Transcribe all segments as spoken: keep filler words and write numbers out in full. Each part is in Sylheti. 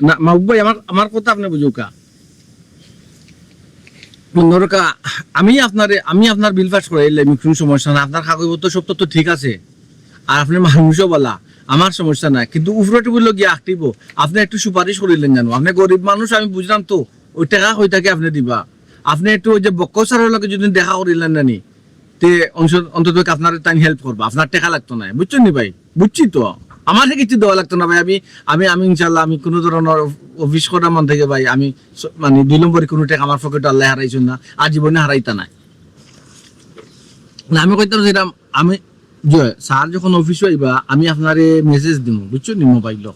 না, মাহবুব ভাই, আমার, আমার কথা আপনে বুঝউক্কা। মনে করউক্কা, আমি আপনারে, আমি আপনার বিল পাস করাইলাইমু, কুনু সমস্যা না। আপনার কাগজপত্র সব তো, তো ঠিক আছে, আর আপনে মানুষও ভালা, আমার সমস্যা নাই। কিন্তু উপরে টুপরে গিয়া আটকিবো, আপনে একটু সুপারিশ করিলাইন জানো। আপনে গরিব মানুষ, আমি বুঝলাম তো, অউ টেকা কই থাকি আপনে দিবা? আপনে একটু অউ যে বক্কর স্যারর লগে যদি দেখা করিলাইন না নি, তে অংশ-, অন্তত আপনারে তাইন হেল্প করবা, আপনার টেকা লাগতো নায়, বুঝছইন নি ভাই? বুঝছি তো, আমারে কিচ্ছু দেওয়া লাগতো না ভাই। আমি, আমি, আমি ইনশাআল্লাহ আমি কুনু ধরনর অফিস করার মন থাকি ভাই, আমি স-, মানে দুই নম্বরি কুনু টেকা আমার পকেটো আল্লায় হারাইছইন না, আর জীবনে হারাইতা নায়। না, আমি কইতাম যেটা, আমি, জি, স্যার যখন অফিসো আইবা, আমি আপনারে মেসেজ দিমু, বুঝছইন নি, মোবাইলো।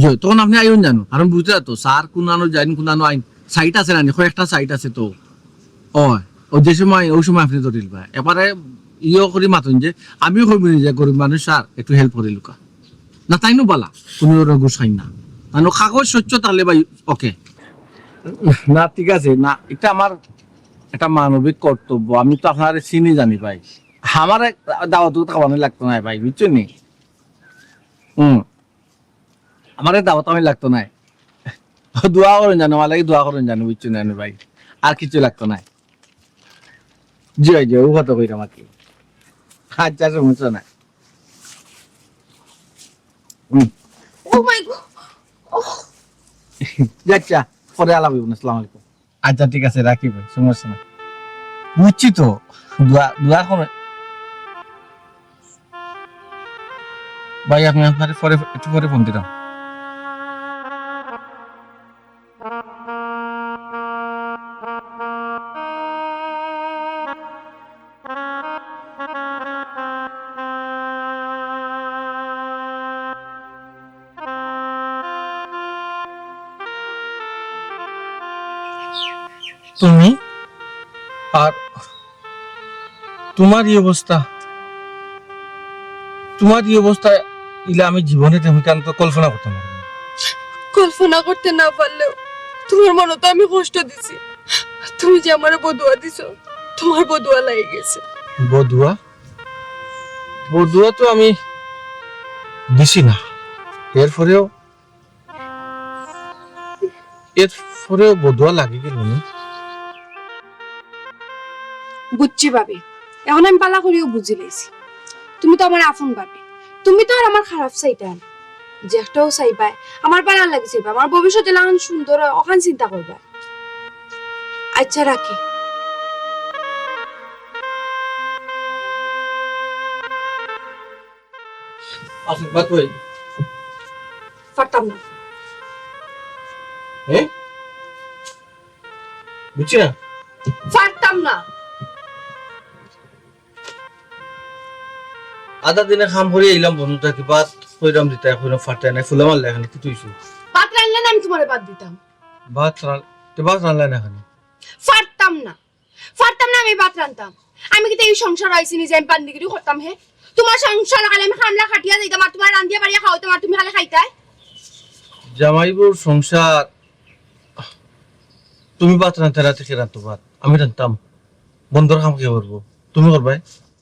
জি, তখন আপনে আইন জানো, কারণ বুঝরা তো, স্যার কুনানো যাইন, কুনানো আইন, সাইট আছে না নি, কয়েকটা সাইট আছে তো। অয়, অউ যে সময়, অউ সময় আপনে ধরিলবা। একবারে ইয়ে করি মাতইন যে, আমিও কইমু নি যে গরিব মানুষ স্যার, একটু হেল্প করিলউক্কা। না, তাইনও ভালা, কুনু ধরনর ঘুষ খাইন না। মানে কাগজ স্বচ্ছ তাইলে ভাই, ওকে। না, ঠিক আছে, না, ইটা আমার একটা মানবিক কর্তব্য। আমি তো আপনারে চিনি জানি ভাই। আমারে দাওয়াত খাওয়ানি লাগতো নায় ভাই, বুঝছইন নি? হুম। আমারে দাওয়াত খাওয়ানি লাগতো নায়। দোয়া করইন জানো, আমার লাগি দোয়া করইন জানো, বুঝছইন নি ভাই? আর কিচ্ছু লাগতো নায়। জি, জি, অউ কথা কইরাম আর কি। আচ্ছা, সমস্যা নাই। হুম। Oh my God! Oh! জি, আচ্ছা, পরে আলাপ অইবো নে। আসসালামু আলাইকুম। আচ্ছা, ঠিক আছে, রাখি ভাই, সমস্যা নাই। বুঝছি তো, দোয়া, দোয়া করো। ভাই, আমি আপনারে পরে, একটু পরে ফোন দিরাম। তুমি আর তুমার ই অবস্থা, তুমার ই অবস্থা ইলা আমি জীবনে তুমি কান্ত কল্পনা করতাম পারি না। কল্পনা করতে না পারলেও তুমার মনো তো আমি কষ্ট দিছি। তুমি যে আমারে বদুয়া দিছো, তুমার বদুয়া লাগি গেছে। বদুয়া? বদুয়া তো আমি দিছি না, এরপরেও এরপরেও বদুয়া লাগি গেল নি। বুঝছি ভাবি, এখন আমি ভালা করিও বুঝিলাইছি, তুমি তো আমার আপন ভাবি, তুমি তো আর আমার খারাপ চাইতায় না, যেটাও চাইবায় আমার ভালার লাগি চাইবায়, আমার ভবিষ্যৎ যেলাখান সুন্দর অয় অখান চিন্তা করবায়। আচ্ছা, রাখি। আশীর্বাদ কই? পারতাম না। হ্যাঁ? বুঝছি না। পারতাম না। আধা দিনে কাম করি আইলাম, বন্ধ থাকি ভাত কইরাম দিতা, কইরাম ফাটায় নাই, ফুলা মারলে এখানে কি তুইছো? ভাত রানলে না আমি তুমারে ভাত দিতাম। ভাত রান-, তে ভাত রানলে না এখানে? পারতাম না। পারতাম না আমি ভাত রানতাম। আমি কিতা ই সংসার আইছি নি যে আমি বান্দিগিরি করতাম হে? তুমার সংসার খালি আমি কামলা খাটিয়া যাইতাম আর তুমারে রান্দিয়া বাড়িয়া খাওয়াইতাম আর তুমি খালি খাইতায়। জামাই বউর সংসার, তুমি ভাত রানতে রাতে কে রানতো ভাত? আমি রানতাম। বন্দর কাম কে করবো? তুমি করবায়?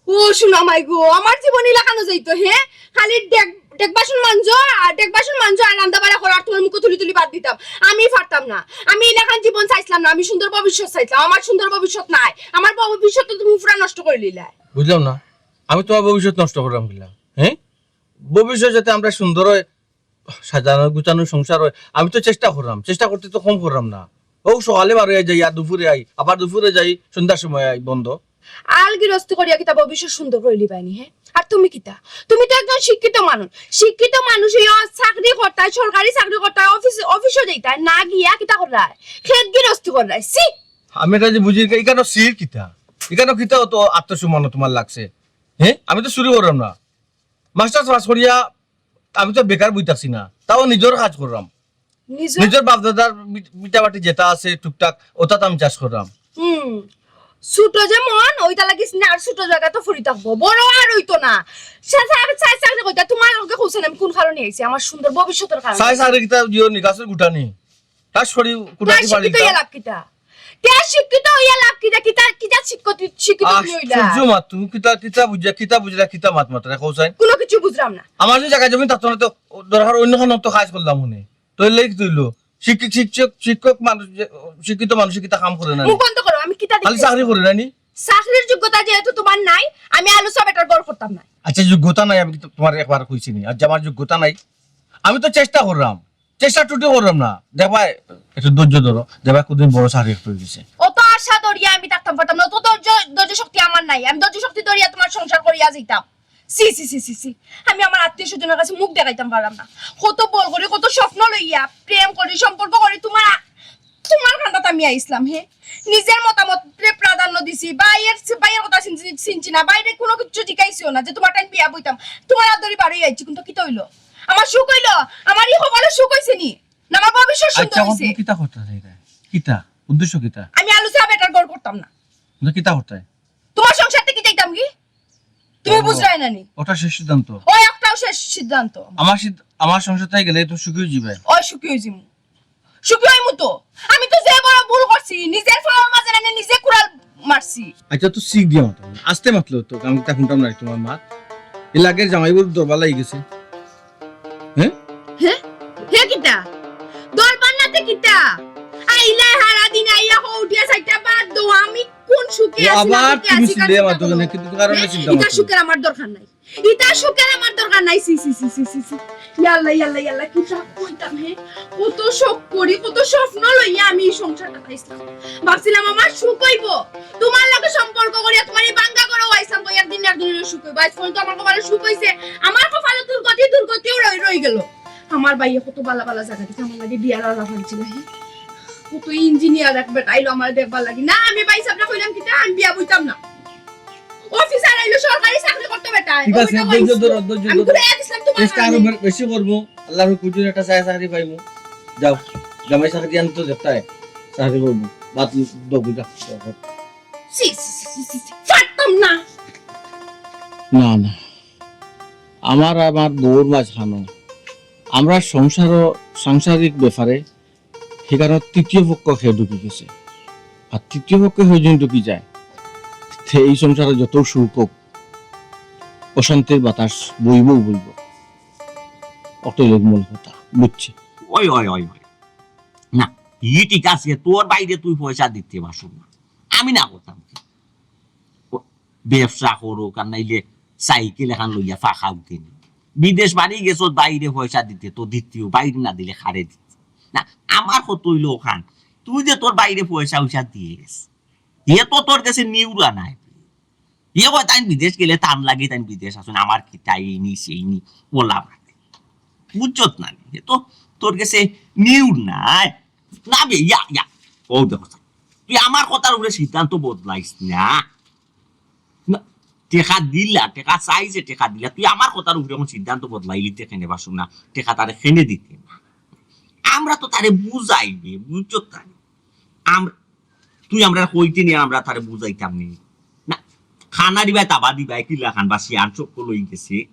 ও সোনা মাই গো, আমার জীবন ইলাখানো যাইতো, হে? খালি ডেক, ডেক বাসন মানজো, আর ডেক বাসন মানজো, আর রান্দা বাড়া করো, আর তুমার মুখো তুলি তুলি ভাত দিতাম। আমি পারতাম না। আমি ইলাখান জীবন চাইছলাম না, আমি সুন্দর ভবিষ্যৎ চাইছলাম। আমার সুন্দর ভবিষ্যৎ নাই। আমার ভবিষ্যৎ তো তুমি পুরা নষ্ট করিলিলায়। বুঝলাম না, আমি তুমার ভবিষ্যৎ নষ্ট করলাম কিলা? হ্যাঁ, ভবিষ্যৎ যাতে আমরা সুন্দর অয়, সাজানো গুছানো সংসার অয়, আমি তো চেষ্টা করলাম, চেষ্টা করতে তো কম করলাম না। অউ সকালে বার অইয়া যাই, আর দুপুরে আই, আবার দুপুরে যাই, সন্ধ্যার সময় আই, বন্ধ। আল গিরস্তি করিয়া কিতা ভবিষ্যৎ সুন্দর করিলিবায় নি, হে? আর তুমি কিতা? তুমি তো একজন শিক্ষিত মানুষ। শিক্ষিত মানুষ অইয়া চাকরি করতায়, সরকারি চাকরি করতায়, অফিস, অফিসো যাইতায়, না গিয়া কিতা কররায়? খেত গিরস্তি কররায়। ছি! আমি ইটা যে বুঝি, ইখানো ছির কিতা? ইখানো কিতা অত আত্মসম্মান তুমার লাগছে? হে? আমি তো চুরি করলাম না। মাস্টার্স পাস করিয়া আমি তো বেকার বই থাকছি না, তাও নিজর কাজ করলাম। নিজর? নিজর বাপ দাদার ভিট-, ভিটাবাটি যেটা আছে টুকটাক, ওটাত আমি চাষ করলাম। হুম, ছোট যেমন, ওইটা লাগিস না, আর ছোট জায়গা তো পড়ি থাকবো, বড় আর অইতো না। সে, সে, আমি চাই চাকরি করতে, তুমার লগে কইছেন আমি কোন কারণে আইছি? আমার সুন্দর ভবিষ্যতের কারণে। চাই চাকরি কিতা দিও নি, গাছের গুটা নি। তার শরীর কুটা তে কি বাড়ি শিক্ষিত দিতাম? অইয়া লাভ কিতা? তে শিক্ষিত অইয়া লাভ কিতা? কিতা, কিতা শিক্ষিত, শিক্ষিত তুমি অইলা? আশ্চর্য মাত, তুমি কিতা, কিতা বুঝা, কিতা বুঝলা, কিতা মাত মাতরা, কও চাই? কোনো কিছু বুঝলাম না। আমার যে জায়গা জমি থাকতো না তো দরকার অন্য কোনো তো কাজ করলাম মনে। তাইলে কিতা অইলো? শিক্ষিত, শিক্ষক, শিক্ষক মানুষ যে, শিক্ষিত মানুষে কিতা কাম করে না নি? মুখ বন্ধ করো, আমি কিতা খালি দেখতেছি? চাকরি করে না নি? চাকরির যোগ্যতা যেহেতু তোমার নাই, আমি আলু চা বেটার ঘর করতাম না। আচ্ছা, যোগ্যতা নাই, আমি কিতা তোমারে একবার কইছি নি? আর যে আমার যোগ্যতা নাই, আমি তো চেষ্টা করলাম, চেষ্টা ত্রুটি করলাম না। দেখবায়, একটু ধৈর্য ধরো, দেখবায় কতদিন বড় চাকরি একটা অই গেছে। অত আশা ধরিয়া আমি থাকতাম পারতাম না, অত ধৈর্য, ধৈর্য শক্তি আমার নাই। আমি ধৈর্য শক্তি ধরিয়া তোমার সংসার করিয়া যাইতাম। ছি, ছি, ছি, ছি, ছি। আমি আমার আত্মীয় স্বজনের কাছে মুখ দেখাইতাম পারলাম না। কত বল করি, কত স্বপ্ন লইয়া, প্রেম করি, সম্পর্ক করি, তোমার, তোমার কান্দাত আমি আইসলাম, হে? নিজের মতামতরে প্রাধান্য দিছি, ভাইয়ের, ভাইয়ের কথা চিনছি, চিনছি না, ভাইরে কোনো কিছু জিকাইছিও না যে তোমার টাইম বিয়া বইতাম, তোমার আদরি বাড়ি আইছি, কিন্তু কিতা অইলো? আমার সুখ অইলো? আমার ই কপালে সুখ অইছে নি? না আমার ভবিষ্যৎ সুন্দর আচ্ছা, এখন অইছে? তুমি কিতা করতে চাইরায়? কিতা? উদ্দেশ্য কিতা? আমি আলু চা বেটার ঘর করতাম না। তুমি কিতা করতে? তোমার সংসার থাকি যাইতাম কি? তুমি ও, বুঝরায় না নি? ওটা শেষ সিদ্ধান্ত। ওই একটাও শেষ সিদ্ধান্ত। আমার সিদ্ধ-, আমার সংসার থাকি গেলে তো সুখী অইযিবায়। ওই সুখী অইযিমু। সুখী অইমু তো। আমি তো যে বড় ভুল করছি, নিজের ফলর মাঝে আমি নিজে কুড়াল মারছি। আচ্ছা, তো শিখ দিয়া মাতো। আস্তে মাতলে তো, আমি তা হুনতাম না তোমার মাত। এর আগের জামাই বউর দরবার লাগি গেছে। হ্যাঁ? হে? হে কিতা? দরবার নাতে কিতা? আইলা হারা দিন আইয়া হো উঠিয়া চাইরটা বাদ দেও। আমি কোন সুখে ও আছি না আবার সুখে তুমি আছি, কার সিলে চিন্তা মাতো করো? না, কিন্তু কারণে হে? চিন্তা ইতা মাতো। সুখের আমার দরকার নাই। ইতা সুখের আমার দরকার নাই। ছি, ছি, ছি। ইয়া আল্লাহ, ইয়া আল্লাহ, ইয়া আল্লাহ, কিতা কইতাম হে? কত শখ করি, কত স্বপ্ন লইয়া আমি এই সংসারটা পাইছিলাম। ভাবছিলাম আমার সুখ অইবো। তোমার লগে সম্পর্ক করিয়া তোমার এই ভাঙ্গা ঘরো আইছলাম, তো একদিন না একদিন অইলে সুখ অইবো। আইজ পর্যন্ত আমার কপালে সুখ অইছে, আমার কপালে দুর্গতি, দুর্গতিও রই, রই গেল। আমার ভাইয়ে কত বালা বালা জাগা থাকি আমার লাগি বিয়ার আলাপ আনছিল, হে? কত ইঞ্জিনিয়ার এক বেটা আইলো আমার দেখবার লাগি। না, আমি ভাই সাবরে কইলাম কিতা, আমি বিয়া বইতাম না। অফিসার আইলো, সরকারি চাকরি করতো বেটা। ঠিক আছে, ধৈর্য ধরো, ধৈর্য আমি ধরো। ঘুরে দিছিলাম তোমার চেষ্টা আরো কারণে। বে-, বেশি করবো। আল্লাহর হুকুম যদি একটা চাই চাকরি পাইমু। যাও, জামাই চাকরি আনতো যেতায়, চাকরি করবো। বাদ দাও, বুঝা। ছি, ছি, ছি, ছি, ছি, ছি। পারতাম না। না, না। আমার, আমার বউর মাঝখানো। আমরা সংসার ও সাংসারিক ব্যাপারে সেখানো তৃতীয় পক্ষ হে ঢুকি গেছে। আর তৃতীয় পক্ষ হে যদি ঢুকি যায়, তে এই সংসারে যত সুখ হোক, অশান্তির বাতাস বইবউ বইবউ। অতএব মূল কথা, বুঝছি। ওই, ওই, ওই, ওই। না, ই ঠিক আছে, তোর ভাইরে তুই পয়সা দিতে পারছস না। আমি না করতাম। ও, ব্যবসা করুক, আর নাইলে সাইকেল এখান লইয়া ফাঁকা উঠে নি। বিদেশ বাড়ি গেছত ভাইরে পয়সা দিতে, তো দিতেও, ভাইরে না দিলে কারে দিতে। না, আমার কথা অইলো অখান, তুই যে তোর ভাইরে পয়সা উইসা দিস, হে তো তোর গেছে নিউরা নায়। হে কয়, "তাইন বিদেশ গেলে তান লাগি, তাইন বিদেশ আছইন, আমার কিতা এই নি, সেই নি, ওলা মাতে।" বুঝছত না নি? হে তো তোর গেছে নিউর নায়। না বে, ইয়া, ইয়া। ও দেখো, তুই আমার কথার উপরে সিদ্ধান্ত বদলাইস না। না, টেকা দিলা, টেকা চাইছে, টেকা দিলা। তুই আমার কথার উপরে অখন সিদ্ধান্ত বদলাইলি তে কেনে বা শোনা, টেকা তারে কেনে দিতে না। আমরা তো তারে বুঝাই বে, বুঝছত না নি? আম-, তুই আমরারে কইতে নি, আমরা তারে বুঝাইতাম নি। না, খানা দিবায়, তাবা দিবায়, কিলা খান বা শিয়ান চক্কর লই গেছে।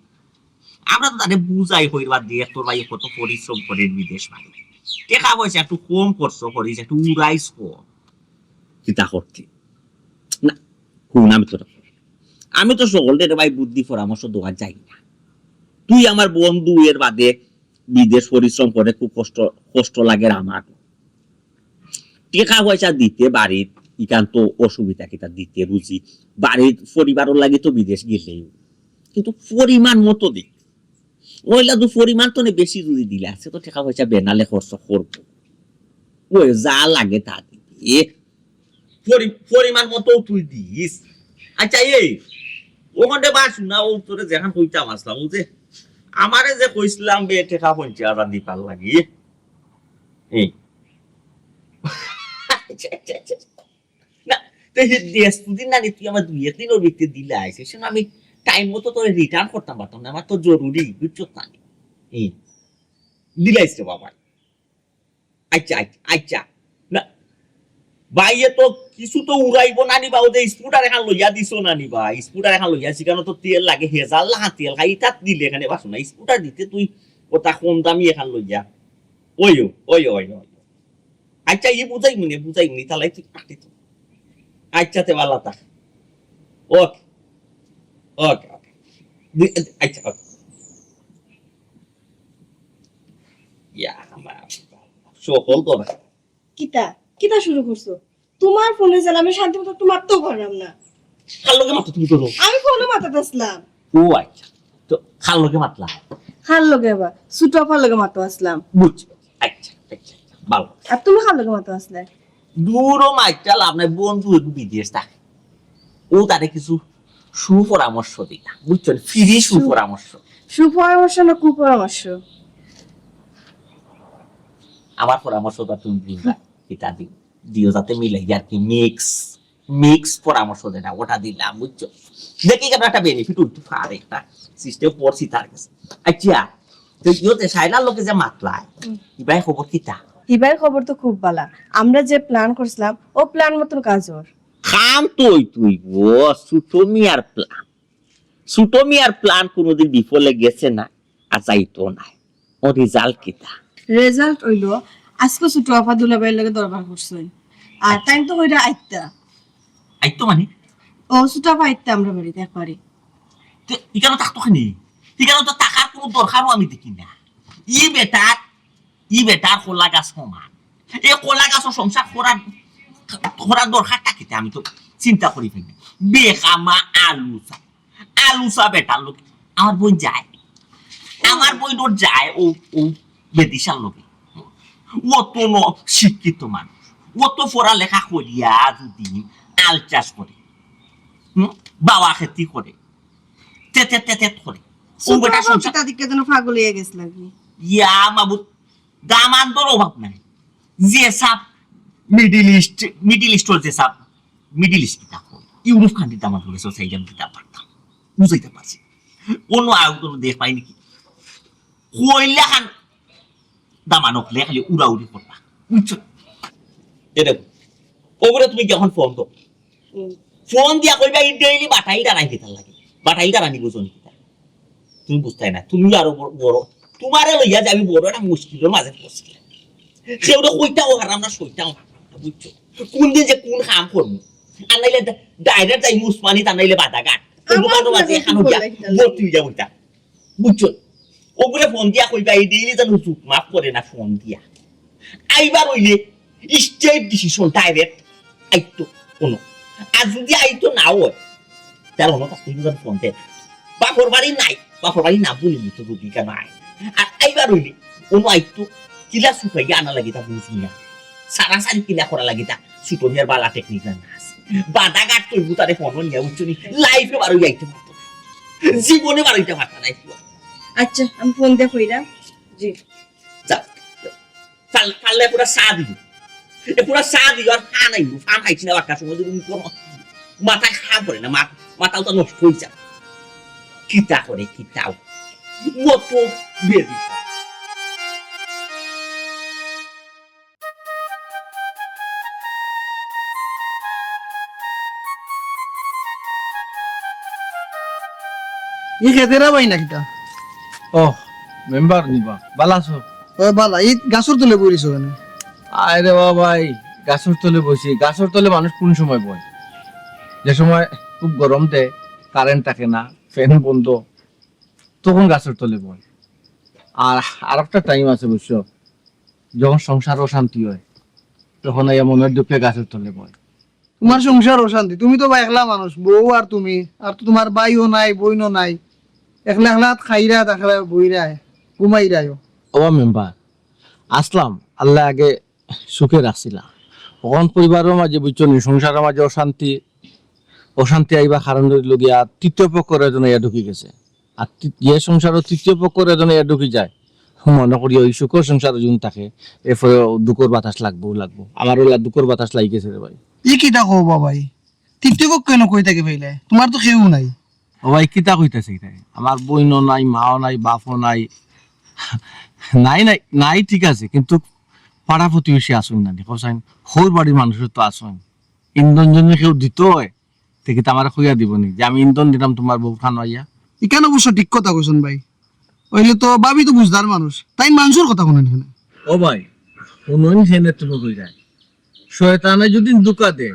আমরা তো তারে বুঝাই, কইর বা দেখ, তোর ভাইয়ে কত পরিশ্রম করের বিদেশ বাড়ি। টেকা পয়সা একটু কম খরচ করিস, একটু উড়াইস কম। কিতা করতে? না, হুন, আমি তো, আমি তো সকলরে রে ভাই বুদ্ধি পরামর্শ দেওয়া যায় না। তুই আমার বন্ধু, এর বাদে বিদেশ পরিশ্রম করে খুব কষ্ট, কষ্ট লাগের আমার। টেকা পয়সা দিতে বাড়িত, ইখান তো অসুবিধা কিতা দিতে রুজি, বাড়ির পরিবারর লাগি তো বিদেশ গেলেই, কিন্তু পরিমাণ মতো দে। ওইলা তো পরিমাণ তো নে বেশি যদি দিলে আছে তো টেকা পয়সা বেনালে খরচ করবো। ওই যা লাগে তা দিবে। পরি-, পরিমাণ মতো তুই দিস। আচ্ছা, এই, ওখানে বা শোনা, ও তোরে যেখান কইতাম আসলাম, ও যে আমারে যে কইছিলাম বে টেকা পঞ্চাশ হাজার দিবার লাগি, এই। আচ্ছা, আচ্ছা, আচ্ছা। না, তো এই যে দেশ দুদিন না রে, তুই আমার দুই এক দিনর ভিতরে দিলে আইসে, সে আমি টাইম মতো তোরে রিটার্ন করতাম পারতাম না, আমার তো জরুরি, বুঝছো না? এই, দিলাইস রে বাবা। আচ্ছা, আচ্ছা, আচ্ছা। না, ভাইয়ে তো কিছু তো উড়াইবো না নি বা, ও যে স্কুটার এখান লইয়া দিছো না নি বা, স্কুটার এখান লইয়া, সেখানে তো তেল লাগে, হেজাল লাখা তেল খাই, ইতাত দিলে এখানে বাসো না, স্কুটার দিতে তুই ওটা কম দামি এখান লইয়া। ওই, ওই, ওই, ওই, ওই। আচ্ছা, ই বুঝাই মনে, বুঝাই মনে, তাহলে তুই কাটি তো। আচ্ছা, তে ভালো থাক। ওকে, ওকে, ওকে। দি-, আচ্ছা, ওকে। ইয়া, আমার সকল করে। কিতা কিতা শুরু করছো? তোমার ফোনে যেন আমি শান্তি মতো একটু মারতেও পারলাম না। কার লগে মাতো তুমি করো? আমি ফোনে মাতাত আসলাম। ও আচ্ছা, তো কার লগে মাতলা? কার লগে আবার? ছোট আপার লগে মাতো আসলাম। বুঝছি। আচ্ছা, আচ্ছা, আচ্ছা, ভালো। আর তুমি কার লগে মাতো আসলে? দূরও মাইটা লাভ নাই, বন্ধু একটু বিদেশ থাকে। ও তারে কিছু সুপরামর্শ দিলা, বুঝছো? ফ্রি সু- সুপরামর্শ। সুপরামর্শ না কুপরামর্শ? আমার পরামর্শ তো তুমি বুঝলা, এটা দি-, দিও যাতে মিলাই আর কি, মিক্স, মিক্স পরামর্শ যেটা, ওটা দিলাম, বুঝছো? দেখি কেন একটা বেনিফিট উঠতে পারে, একটা সিস্টেম পড়ছি তার কাছে। আচ্ছা, তো ইয়োতে শাইলার লোকে যে মাতলায়, হুম। ইবাই খবর কিতা? ইবাই খবর তো খুব বালা। আমরা যে প্ল্যান করছিলাম, ও প্ল্যান মতন কাজ ওর। কাম তো ওই তুই, ও ছোট মিয়ার প্ল্যান। ছোট মিয়ার প্ল্যান কোনোদিন বিফলে গেছে না, আর যাইতো না। ও রেজাল্ট কিতা? রেজাল্ট হইলো, আজকে ছোট আপা দুলাভাইর লগে দরবার করছইন। আর আচ্ছা। টাইম তো কইরা আইতা। আইতো মানে? ও ছোট আপা আইতা আমরা বাড়িতে একবারে। তে ইখানো থাকতো খানি? ইখানো তো থাকার কোনো দরকারও আমি দেখি না। ই বেটার, ই বেটার কলা গাছ সমান। এ কলা গাছও সংসার করার, করার দরকারটা কিতা আমি তো চিন্তা করি ফেলি। বেকামা আলু চা, আলু চা বেটার লোক। আমার বোন যায়, আমার বোন ওর যায়, ও, ও বেদিশার লোকে। ও তো ন শিক্ষিত মানুষ, ও তো পড়ালেখা করিয়া যদি আল চাষ করে, হুম, বাবা খেতি করে, তেতে তেতে করে। ও বেটা সংসার। তাদেরকে যেন পাগল হয়ে গেছে লাগে। ইয়া মাবুদ, দামান্দর অভাব নাই। যে sub middle east, middle store যে সাব, মিডিল ইস্ট কিতা কয়, ইউরোপ কান্ট্রির দামান্দ হলে সেই আমি কিতা পারতাম, বুঝাইতে পারছি। অন্য আগ কোনো দেখ পাই নাকি? কইলে খান দামান হকলে খালি উড়াউড়ি করবা, বুঝছো? এ দেখো, ওগুলো তুমি যখন ফোন করো, হুম। ফোন দিয়া কইবা, "এই ডেইলি বাটাইল দাঁড়াই কিতার লাগে? বাটাইল দাঁড়ানি বুঝো নি কিতা?" তুমি বুঝতায় না, তুমি আরো বড়, বড়। তোমারে লইয়া যে আমি বড় একটা মুশকিলের মাঝে পড়ছি। কেউ তো কইতাও হারাম না, সইতাও হারাম না, বুঝছো? কোন দিন যে কোন কাম করবো? আর নাইলে ডা-, ডাইরেক্ট যাই উসমানী, তা নাইলে বাদাঘাট। অন্য আমার কোনো মাঝে মাঝে এখানো কি গিয়া করলে কি ভর্তি হইয়া বইতা। বুঝছো? ওগুলো ফোন দিয়া কইবা, এই ডেইলি যেন চুপ মাফ করে না ফোন দিয়া। আইবার হইলে স্ট্রেট ডিসিশন, ডাইরেক্ট আইতো কোনো। আর যদি আইতো না হয়, তার অন্য কাছ থেকে যেন ফোন দেয়। বাপর বাড়ি নাই, বাপর বাড়ি না বলি তো যদি কা নাই। আর আইবার হইলে কোনো আইতো, কিলা সুপাইয়া আনা লাগে তা বুঝি না। সারাসারি কিলা করা লাগে তা, ছোট মিয়ার বালা টেকনিক জানা আছে। বাদাঘাট তৈবু তারে ফোন নিয়ে, বুঝছো নি? লাইফে বারো যাইতে পারতো না। জীবনে বারো যাইতে পারতো না, একটু। আচ্ছা, আমি ফোন দিয়ে কইরা। জি। যা। পারলে, পারলে পুরা চা দিবি। এ পুরা চা দিবি, আর ফা নাই, ফা খাইছি না, বাক্কা সময় যদি কোনো মাথা খারাপ করে না, মা-, মাথাও তো নষ্ট হয়ে যায়। কিতা করে, কিতাও। মতো বেরিয়ে। ই খেতেরা ভাই না কিতা? ও, মেম্বার নিবা, বালা আছো? ও বালা, ই গাছর তলে বইরিছো কেনে? আয় রে বাবা, এই গাছর তলে বইছি। গাছর তলে মানুষ কোন সময় বয়? যে সময় খুব গরম দেয়, কারেন্ট থাকে না, ফ্যান বন্ধ, তখন গাছর তলে বয়। আর আরেকটা টাইম আছে, বুঝছো, যখন সংসার অশান্তি হয়, তখন এই মনের দুঃখে গাছর তলে বয়। তোমার সংসার অশান্তি, তুমি তো বা একলা মানুষ, বউ আর তুমি, আর তো তোমার ভাইও নাই, বইনও নাই, একলা একলা খাইরা, দেখরা, বইরায়, ঘুমাইরায়ও। ওবা মেম্বার, আসলাম, আল্লাহ আগে সুখে রাখছিলা। অখন পরিবারর মাঝে, বুঝছো নি, সংসারর মাঝে অশান্তি, অশান্তি আইবা কারণ হইল গিয়া তৃতীয় পক্ষর এজন আইয়া ঢুকি গেছে। আর তি-, যে সংসারো তৃতীয় পক্ষর এজন আইয়া ঢুকি যায়, মনে করি ওই সুখর সংসারো যুন থাকে, এরপরে দুঃখর বাতাস লাগবো, লাগবো। আমার ওলা দুঃখর বাতাস লাগি গেছে রে ভাই। ই কিতা কও বাবাই? তৃতীয় পক্ষ কেন কই থাকি পাইলে? তোমার তো কেউ নাই। ও ভাই, কিতা কইতাছে এটাই? আমার বইনও নাই, মাও নাই, বাপও নাই। নাই, নাই, নাই, ঠিক আছে, কিন্তু পাড়া প্রতিবেশী আছইন না নি, কও চাইন, হউর বাড়ির মানুষও তো আছইন। ইন্ধন যদি কেউ দিত হয়, তে কিতা আমারে কইয়া দিব নি যে আমি ইন্ধন দিলাম তোমার বউ খানো আইয়া? ইখান অবশ্য ঠিক কথা কইছইন ভাই। অইলে তো ভাবি তো বুঝদার মানুষ, তাইন মানষর কথা হুনইন কেনে? ও ভাই, হুনইন কেনে তুমি কই যায়? শয়তানে যদি ধোঁকা দেয়,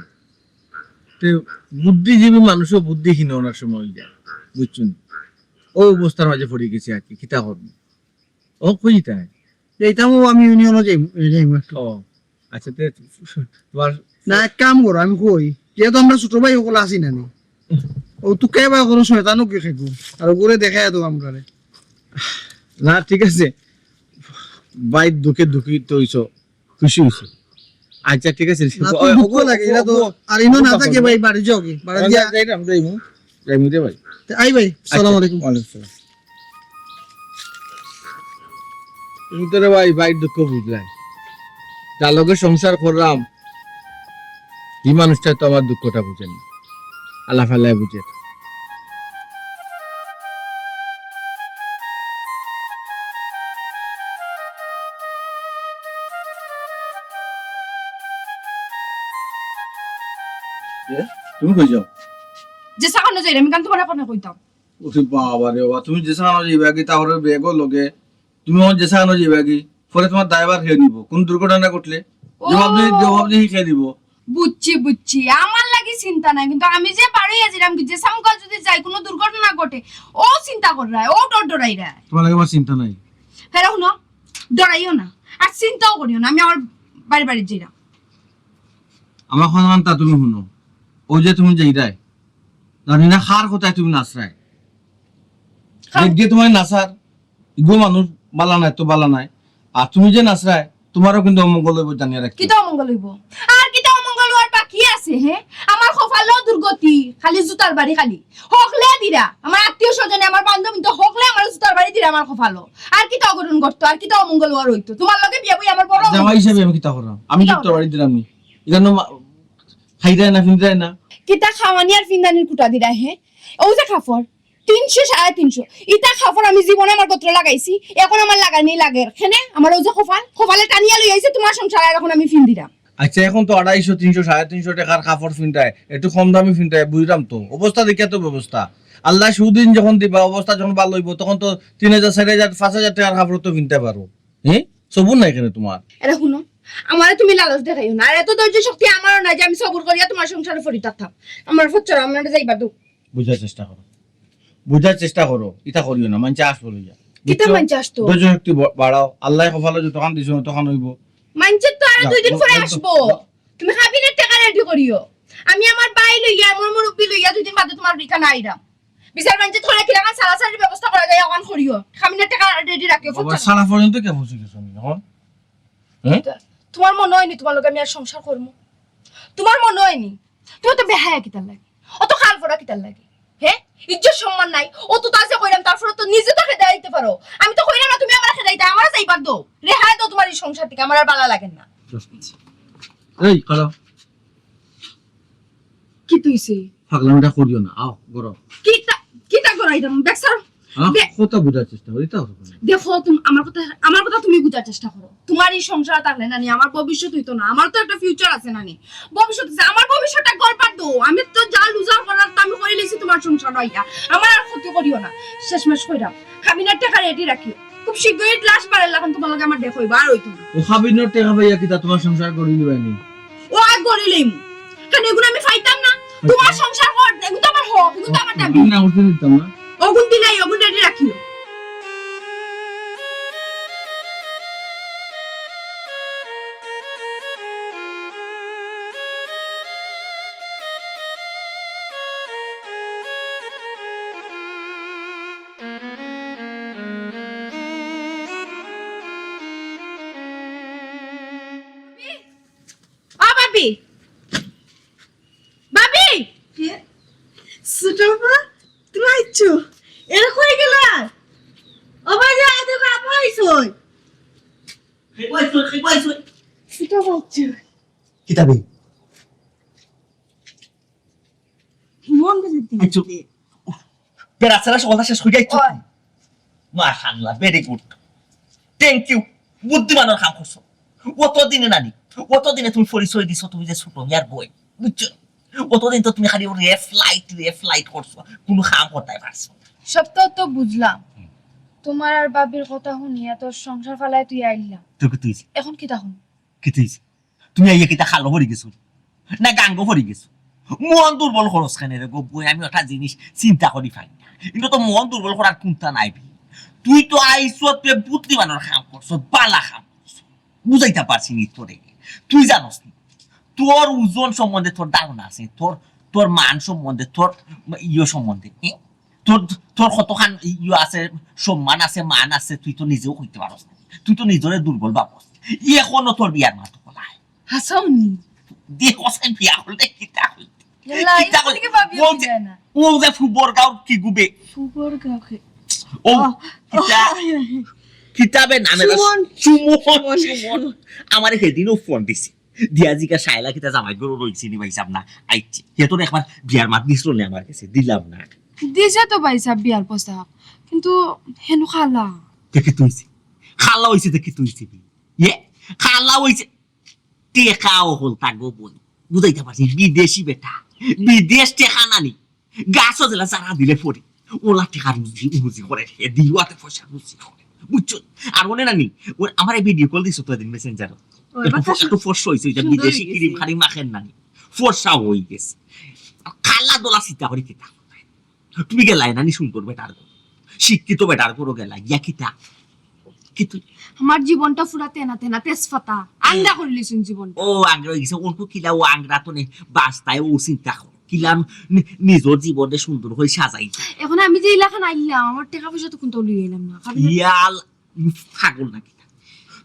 তে বুদ্ধিজীবী মানুষও বুদ্ধিহীন অনার সময় অই যায়, বুঝছো নি? ও অবস্থার মাঝে পড়ি গেছি আর কি, কিতা করবো? ও কই তাই? যাইতাম, ও আমি ইউনিয়নও যাইমু, যাইমু একটু। ও, আচ্ছা, তে তোমার না, এক কাম করো, আমি কই, যেহেতু আমরা ছোট ভাই অকল আছি না নি, ও তুকাই বা করো, শয়তানও কি খাইবো, আর ওগুলো দেখাই দেবো আমরারে। না, ঠিক আছে, ভাই দুঃখে দুঃখিত হইছো, খুশি হইছো। আচ্ছা, ঠিক আছে। না, ও, তুই ও, দুঃখ ও, লাগে, ও, এটা তো, ও, আর ইনো ও, না ও, থাকে ও, ভাই, বাড়ি যাও কি? বাড়ি ও, যা। যাইরাম, যাইমু, যাইমু রে ভাই। তে আই ভাই, সালাম আলাইকুম। ওয়ালাইকুম সালাম। তুমি তো রে ভাই, ভাইর দুঃখ বুঝলাই। যার লগে সংসার করলাম, এই মানুষটা তো আমার দুঃখটা বুঝে না। আল্লাহ ফালাই বুঝে। এ, তুমি কই যাও? যে সাকানো যাই, আমি গান তোমার এখন কইতাম। ওরে বাবা রে বাবা, তুমি যে সাকানো যাইবা কি, তাহলে ব্যাগও লগে, তুমি আমার যে সাকানো যাইবা কি, পরে তোমার দায়ভার কে নিব? কোন দুর্ঘটনা ঘটলে ও। জবাবদিহি, জবাবদিহি কে দিব? বুঝছি, বুঝছি, আমার লাগি চিন্তা নাই, কিন্তু আমি যে বাড়ি আছিলাম কি, যে সামকা যদি যাই, কোনো দুর্ঘটনা ঘটে, ও চিন্তা কররায়, ও ডর ডরাইরায়। তোমার লাগে আমার চিন্তা নাই। হ্যাঁ, হুনো, ডরাইও না, আর চিন্তাও করিও না, আমি আমার বাড়ি বাড়ি যাইরাম। আমার কথা তা তুমি হুনো, ওই যে তুমি যাইরায়, জানি না কার কথায় তুমি নাচরায়। কার? যে তোমার নাচার, ইগো মানুষ বালা নাই তো বালা নাই। আর তুমি যে নাচরায়, তোমারও কিন্তু অমঙ্গল হইব, জানিয়ে রাখি। কিতা অমঙ্গল হইব? আর কিতা অমঙ্গল হওয়ার বাকি আছে, হে? আমার কপালও দুর্গতি, খালি জুতার বাড়ি খালি। হকলে দিরা, আমার আত্মীয় স্বজনে, আমার বান্ধবী তো হকলে আমার জুতার বাড়ি দিরা আমার কপালও। আর কিতা অঘটন ঘটতো, আর কিতা অমঙ্গল হওয়ার হইতো? তোমার লগে বিয়া বই আমার বড় জামাই হিসাবে আমি কিতা করলাম? আমি কিতা জুতার করলাম? বাড়ি দিলাম নি। এখানে মা-, খাইরায় না, ফিনরায় না। কিতা খাওয়ানি আর ফিন্দানির কুটা দিরা, হে? ও যে কাপড়, তিনশো, সাড়ে তিনশো। ইতা কাপড় আমি জীবনে আমার গোত্র লাগাইছি, এখন আমার লাগানি লাগে। কেনে? আমার ও যে কপাল, কপালে টানিয়া লই আইছে তোমার সংসার, আর এখন আমি ফিন্দিরাম। আচ্ছা, এখন তো আড়াইশো, তিনশো, সাড়ে তিনশো টাকার কাপড় ফিন্দায়, একটু কম দামি ফিন্দায়, বুঝলাম তো। অবস্থা দেখিয়া তো ব্যবস্থা। আল্লাহ সুদিন যখন দিবা, অবস্থা যখন ভালো হইব, তখন তো তিন হাজার, চার হাজার, পাঁচ হাজার টাকার কাপড় তো ফিনতে পারো। হ্যাঁ, সবুর নাই কেনে তোমার? এরে হুনো, আমারে তুমি লালচ দেখাইও না। আর এত ধৈর্য শক্তি আমারও নাই যে আমি সবুর করিয়া তোমার সংসারে পড়ি থাকতাম। আমার ফুচ্ছর, আমরা যাইবা দু। বুঝার চেষ্টা করো, বুঝার চেষ্টা করো, ইতা করিও না, মানষে আসবো লইয়া। কিতা বুঝছো? মানষে আসতো? ধৈর্য শক্তি ব-, বাড়াও, আল্লাহ কপালে যতখান দিছো ততখান হইব। মানষে তো আরো যাও, দুই দিন যাও, পরে যাও, আসবো। যাও। তুমি কাবিনের টাকা রেডি করিও, আমি আমার ভাই লইয়া, আমার মুরব্বি লইয়া দুই দিন বাদে তোমার ঠিকানা আইরাম। বিচার মানষে ধরে কিলাখান সারাসারির ব্যবস্থা করা যায়, অখান করিও। কাবিনের টাকা রেডি রাখিও, বাবা, ফুচ্ছর। সারা পর্যন্ত কে বসে গেছো নি এখন? হ্যাঁ? তোমার মনে হয়নি তোমার লগে আমি আর সংসার করমু? তোমার মনে হয়নি? তুমি তো বেহায়া কিতার লাগি, অত খাল ফড়া কিতার লাগি? হ্যাঁ, ইজ্জত সম্মান নাই। ও তো তা যে কইলাম, তারপরে তো নিজে তো খেদাই দিতে পারো। আমি তো কইলাম না তুমি আমারে খেদাইতা, আমারে যাইবার দেও, রেহাই দেও তোমার এই সংসার থেকে, আমার আর ভালা লাগে না। এই, খাড়াও। কিতা অইছে? পাগলামিটা করিও না, আও, ঘরো। কিতা, কিতা করাইতাম? দেখ, ছাড়ো। হ্যাঁ, দে- কথা বুঝার চেষ্টা করি, তাও তো না। দেখো, তুম-, আমার কথা, আমার কথা তুমি বুঝার চেষ্টা করো। তোমার এই সংসার থাকলে না নি, আমার ভবিষ্যৎ হইতো না। আমার তো একটা future আছে না নি, ভবিষ্যৎ আছে। আমার ভবিষ্যৎটা গড়বার দেও। আমি তো যা লুজার করার তো আমি করি লইছি তোমার সংসার হইয়া। আমার আর ক্ষতি করিও না। শেষমেশ কইরাম, কাবিনের টাকা রেডি রাখিও। খুব শীঘ্রই লাশ বাড়াইলে এখন তোমার লগে আমার দেখা হইবা, আর হইতো না। ও কাবিনের টাকা পাইয়া কিতা তোমার সংসার করি নিবাই নি? ও আর গড়ি লইমু। কেন এগুলো আমি পাইতাম না? তোমার সংসার কর, এগুলো তো আমার হক, এগুলো তো আমার দাবি। আমি না উঠতে দিতাম না। ওগুন দিলাই, ওগুন রেডি রাখিও। ও ভাবি, ভাবি! কে? ছোট আপা, তুমি আইছো? এরা কই গেলা? ও ভাই রে, আয় দেখো, আপা আইছই। কে কইছো, কে কইছো? ছোট আপা আইছো। কিতা বে? মন বুঝে দিন। আইছো। বেড়া ছেড়া সকলটা শেষ করি আইছো। ওই। মাশাআল্লাহ, very good। Thank you। বুদ্ধিমানের কাম করছো। অতদিনে নানি, অতদিনে তুমি পরিচয় দিছো তুমি যে ছোট মিয়ার বই, বুঝছো? অতদিন তো তুমি খালি রেফ লাইট, রেফ লাইট করছো, কোনো কাম করতে পারছো না। সব তো, তো বুঝলাম। হুম। তোমার আর ভাবির কথা শুনিয়া তোর সংসার ফালাই তুই আইলাম। তুই কি তুই? এখন কিতা হুন? কিতা অইছে? তুমি আইয়া কিতা খালো পড়ি গেছো? না গাঙ্গো পড়ি গেছো? মন দুর্বল করস কেনে রে গো বই? আমি ওটা জিনিস চিন্তা করি পাই না। কিন্তু তো মন দুর্বল করার কুন্তা নাই বি। তুই তো আইছস, তুই বুদ্ধিমানর কাম করছস, বালা কাম করছস। বুঝাইতাম পারছি নি তোরে? তুই জানোস নি? তোর ওজন সম্বন্ধে তোর ধারণা আছে? তোর, তোর মান সম্বন্ধে, তোর ইয়ে সম্বন্ধে, হ্যাঁ? তোর, তোর কতখান ইয়ে আছে, সম্মান আছে, মান আছে, তুই তো নিজেও কইতে পারস না। তুই তো নিজরে দুর্বল ভাবস। এখনো তোর বিয়ার মাত খোলায়। হাসাও নি? দেখো, সে বিয়া করলে কিতা হইতে? ইয়াল্লা, কিতা এখন কই? কি ভাবি ও যে, যায় না? ও যে ফুবর গাঁও কি গুবে? ফুবর গাঁও খে-, ও, আহ, কিতা? আহ, কিতাবে নামে না? সুমন। সুমন, সুমন। সুমন। আমারে সেদিনও ফোন দিছে। দিয়া জিগা শায়লা কিতা জামাই ঘরো রইছে নি ভাই সাহেব না? আইছে। হে তো একবার বিয়ার মাত দিছিল নি আমার কাছে, দিলাম না। দিছে তো ভাই সাহেব বিয়ার প্রস্তাব। কিন্তু হেনু খালা। দেখি তুইছি। খালা হইছে দেখি তুইছি। ইয়ে, খালা হইছে। টেকা অকল থাকবো বই। বুঝাইতে পারছি, বিদেশি বেটা। বিদেশ টেকা নানি। গাছও যেলা চারা দিলে ফরে। ওলা টেকা রুজি, রুজি করে। এ দিওয়াতে পয়সা রুজি করে। বুঝছো? আর ওনে নানি, ও আমারে ভিডিও কল দিছো তো এদিন মেসেঞ্জারো। ও, এবার একটু ফ-, তো একটু ফর্সা হইছে, ওই যে সুন্দর বিদেশি হয়ে গেছে। ক্রিম খালি মাখেন নানি। ফর্সা হয়ে গেছে। খালা দলা চিন্তা করি কিতা। তুমি গেলায় নানি সুন্দর বেটার ঘরো। শিক্ষিত বেটার ঘরো গেলা, গিয়া কিতা? কিন্তু আমার জীবনটা পুরা তেনা তেনা তেজপাতা। আংরা করিলিছুন জীবনটা। ও আংরা হয়ে গেছে, ওনকু কিলা ও আংরা তো নে বাস্তায় ও চিন্তা করে। কিলা নি-, নিজর জীবনে সুন্দর হয়ে সাজাই। এখন আমি যে এলাকা আইলাম, আমার টেকা পয়সা তো কোনটা লই আইলাম না। খাবি না? ইয়াল, পাগল নাকি?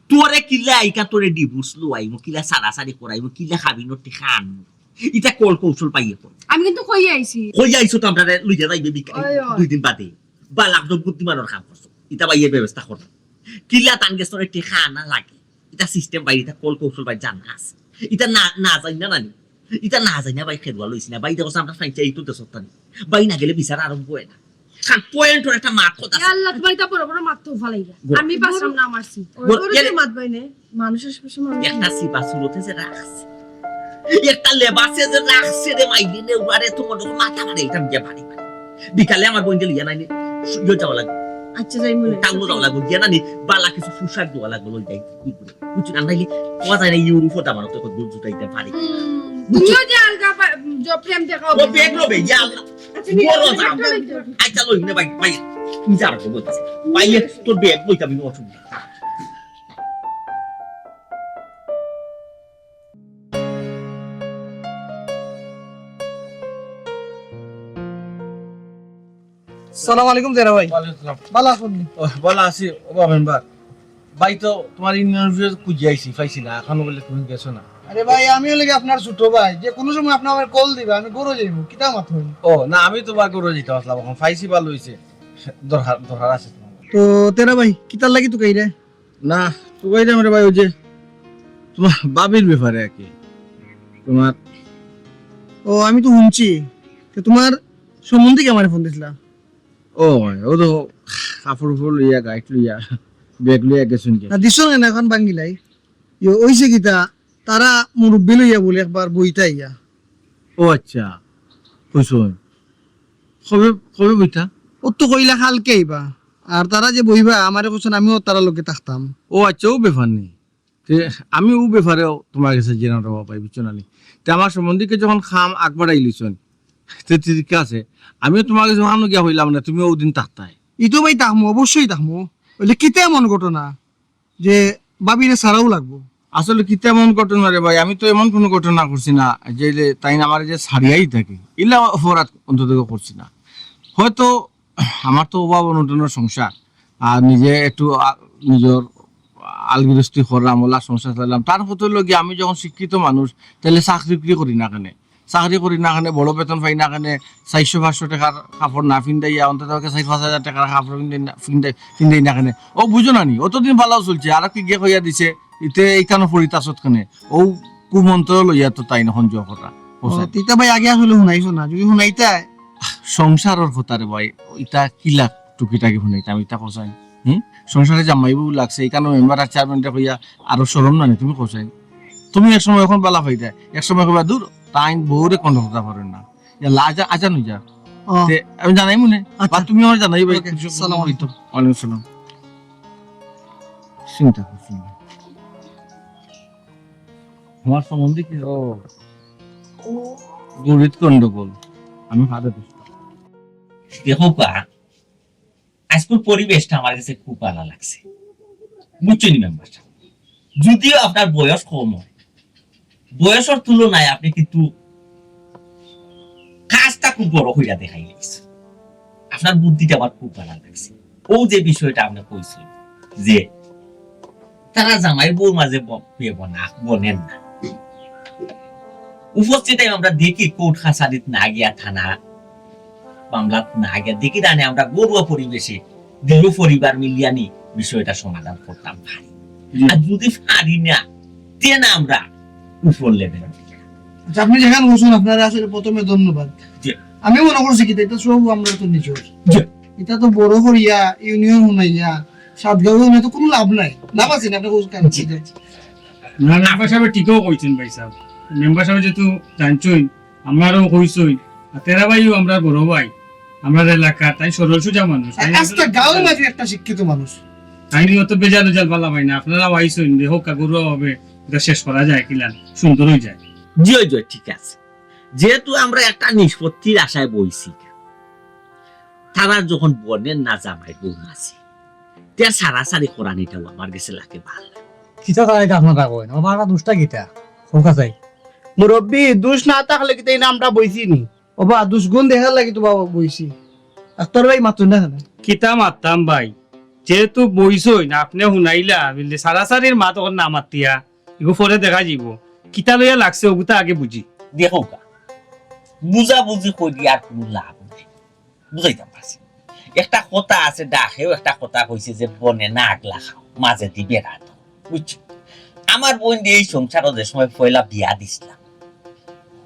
তোরে কিলা ইকা তোরে ডিভোর্স লওয়াইমু, কিলা সারাসারি করাইমু, কিলা খাবিনোর টেকা আনমু। ইটা কল কৌশল পাইয়ে তো। আমি কিন্তু কই আইছি। কই আইছো তো আমরা লইয়া যাইবে বিকা-, ওই, ওই। দুই দিন বাদে। বালা তো বুদ্ধিমানর কাম করছো। ইটা বাইয়ের ব্যবস্থা করো। কিলা তান গেছ তোরে টেকা আনা লাগে। ইটা সিস্টেম বাইরে, ইটা কল কৌশল বাইরে জানা আছে। ইটা না, না জানি না নানি। ইটা না জানি না ভাই খেদুয়া লইছি না। ভাই দেখো আমরা ফাইন চাই তো দেশত তানি। ভাই না গেলে বিচার আরম্ভ হয় না। খান পয়েন্ট ওর একটা মাত কথা আছে। ইয়া আল্লাহ, তোমার ইটা বড় বড় মাত তো ফালাইলা। গো- আমি বাসলাম না মারছি। ওই গো-, করে এ- তুই মাত বাইনে। মানুষের সবসময় মানুষ একটা সিবা সুরতে যে রাখছে। একটা লেবাসে যে রাখছে রে মাইদিনে উবারে তোমার মাথা মারে এটা দিয়ে ভারী ভারী। বিকালে আমার বইন দিল ইয়া নাইনি। ইয়ে যাওয়া লাগবে। আচ্ছা, যাই মনে হয়। টাউনো যাওয়া লাগবে। গিয়া নানি বালা কিছু পোশাক দেওয়া লাগবে, লই যাই। বুঝছো না? নাইলে পাওয়া যায় না, ইউরোপও দাম আনতে কত দূর জুটাইতে পারি। হুম, তুমিও যে আলগা পা-, জ-, প্রেম দেখাও। ও ব্যাগ লবে, ইয়া আল্লাহ। আচ্ছা, বড় নিয়ে দাম। চলো, চলো। আচ্ছা, লই নে ভাই, ভাই। তুমি যাও তো বলতেছি। ভাই, তোর ব্যাগ লইতে আমি অসুবিধা। সালাম আলাইকুম জেরা ভাই। ওয়ালাইকুম সালাম। ভালা আছইন নি? ও, ভালা আছি, ও বা মেম্বার। ভাই তো তোমার ইউনিয়ন অফিসে খুঁজি আইছি, পাইছি না, এখনো বলে তুমি গেছো না। আরে ভাই, আমি অইলে কি আপনার ছোট ভাই, যে কোনো সময় আপনি আমার কল দিবা, আমি ঘরো যাইমু, কিতা মাত হইল? ও, না, আমি তোমার ঘরো যাইতাম আসলাম, এখন পাইছি ভালা হইছে, দরকার, দরকার আছে তোমার। তো তেরা ভাই, কিতার লাগি তুকাইরে? না, তুকাইরাম রে ভাই, ওই যে তোমার ভাবির ব্যাপারে আর কি। তোমার ও, আমি তো হুনছি। তো তোমার সম্বন্ধে কি আমারে ফোন দিছিলা? ও ভাই, ও তো কাপড় উপর লইয়া, গাইট লইয়া, ব্যাগ লইয়া গেছইন কি? না, দিছো না, এখন ভাঙ্গিলাই। ইয়ে, ওইছে কিতা, তারা মুরব্বি লইয়া বলে একবার বইতা আইয়া। ও আচ্ছা, কইছইন। কবে, কবে বইতা? ও তো কইলা কালকে আইবা। আর তারা যে বইবা, আমারে কইছইন আমিও তারার লগে থাকতাম। ও আচ্ছা, ও ব্যাপার নি। তে আমি ও ব্যাপারেও তোমার গেছে জেনা রে ভাই, বুঝছো না নি? তে আমার সম্বন্ধীকে যখন কাম আগ বাড়াই লিছইন, তে ঠিক আছে, আমিও তোমার গেছে ওখানো গিয়া কইলাম না, তুমিও ওদিন থাকতায়। ই তো ভাই থাকমু, অবশ্যই থাকমু। অইলে কিতা এমন ঘটনা যে ভাবিরে ছাড়াও লাগবো? আসলে কিতা এমন ঘটনা রে ভাই, আমি তো এমন কোনো ঘটনা করছি না যে, যে তাইন আমারে যে ছাড়িয়াই থাকে, ইলা অপরাধ অন্তত করছি না। হয়তো আমার তো অভাব অনটনর সংসার, আর নিজে একটু, আ, নিজর আলগিরস্তি করলাম, ওলা সংসার চালাইলাম। তার কথা অইলো গিয়া আমি যখন শিক্ষিত মানুষ, তাইলে চাকরি উকরি করি না কেনে? চাকরি করি না কেনে, বড় বেতন পাই না কেনে, চাইরশো পাঁচশো টেকার কাপড় না ফিন্দাইয়া, অন্তত পক্ষে চাইর পাঁচ হাজার টেকার কাপড় ফিন্দাই না, ফিন্দাই, ফিন্দাই না কেনে? ও বুঝো না নি, অতদিন ভালা চলছে, আর কি গিয়া কইয়া দিছে, ইতে ইখানো পড়িত আছত কেনে? ও কুমন্ত্র লইয়া তো তাইন অখন জোর করা। ও, তে ইতা ভাই আগে আসলে হুনাইছো না, যদি হুনাইতায়। সংসারর কথা রে ভাই, ইতা কিলা টুকিটাকি হুনাইতাম, ইতা কছাইন। হুম? সংসারে জামাই বউ লাগছে, ইখানো মেম্বার আর চেয়ারম্যানরে কইয়া আরো শরম না নি, তুমি কছাইন। তুমি এক সময় অখন ভালা পাইতায়, এক সময় কইবা, "দূর, তাইন বউরে কোনো কথা পারেন না।" ইয়াল্লা, আজা-, আজান হই যা। ও। তে আমি জানাই মনে, আচ্ছা। বা তুমি আমারে জানাই ভাই, ওকে, কিছু সালাম আলাইকুম। ওয়ালাইকুম সালাম। চিন্তা করছি না। আমার সম্বন্ধে কি? ও, গরিব গন্ডগোল। আমি ফাঁদে ফেসলাম। দেখো বা, আজ স্কুল পরিবেশটা আমার কাছে খুব ভালা লাগছে, বুঝছইন মেম্বার সাব? যদিও আপনার বয়স কম অয়, বয়সর তুলনায় আপনে কিন্তু কাজটা খুব বড় কইরা দেখাইলাইছইন। আপনার বুদ্ধিটা আমার খুব ভালা লাগছে। অউ যে বিষয়টা আপনে কইছইন যে তারা জামাই বউর মাঝে ব-, বিয়া বনা-, বনেন না। উপস্থিত অই আমরা দেখি কোর্ট কাছারিত না গিয়া, থানা মামলাত না গিয়া, দেখি তানে আমরা ঘরোয়া পরিবেশে দুইও পরিবার মিলিয়া নি বিষয়টা সমাধান করতাম পারি। জি। আর যদি পারি না, তে না আমরা উপর লেভেল। আচ্ছা, আপনে যেখান কইছইন, আপনারে আসলে প্রথমে ধন্যবাদ। জি। আমি মনে করছি কিতা, ইটা সব আমরা তো নিজর। জি। ইটা তো বড় করিয়া, ইউনিয়ন হুনাইয়া, সাত গাঁও হুনাইয়া তো কুনু লাভ নাই। লাভ আছে নি, আপনে কইছইন কেন? জি। না, মেম্বার সাবে ঠিকউ কইছইন ভাই সাব। মেম্বার সাবে যেহেতু জানছইন, আমরারেও কইছইন, আর তেরা ভাইও আমরার বড় ভাই, আমরার এলাকার, তাইন সরল সোজা মানুষ। আস্তা গাঁওর মাঝে একটা শিক্ষিত মানুষ। তাইন অত বেজাল উজাল ভালা পাইন না, আপনারাও আইছইন, দেখউক্কা ঘরোয়া ভাবে ইটা শেষ করা যায় কিলা, সুন্দর অইযায়। জি, জি, ঠিক আছে। যেহেতু আমরা একটা নিষ্পত্তির আশায় বইছি, তারা যখন বনেন না জামাই বউর মাঝে, তে সারাসারি করানিটাও আমার গেছে লাগে ভালা। কিতা তারা ইটা আপনারা কইন? ও বাবা, দোষটা কিতা? কউক্কা চাই। মুরব্বি, দোষ না থাকলে কিতা এই নামটা বইছি নি? ও বা, দোষ গুণ দেখার লাগি তো বাবা বইছি। আখতার ভাই মাতইন না কেনে? কিতা মাততাম ভাই? যেহেতু বইছইন, আপনে হুনাইলা, বুঝলি, সারাসারির মাত অখন না মাতিয়া, ইগু পরে দেখা যাইবো। কিতা লইয়া লাগছে, অগুতা আগে বুঝি। দেখউক্কা, বুঝাবুঝি করি আর কুনু লাভ নাই। বুঝাইতাম পারছি। একটা কথা আছে, ডাকেও একটা কথা কইছে যে, "বনে না আগলা খাও, মাঝেদি বেড়া দাও।" বুঝছো? আমার বইনরে এই সংসারো যে সময় পয়লা বিয়া দিছলাম,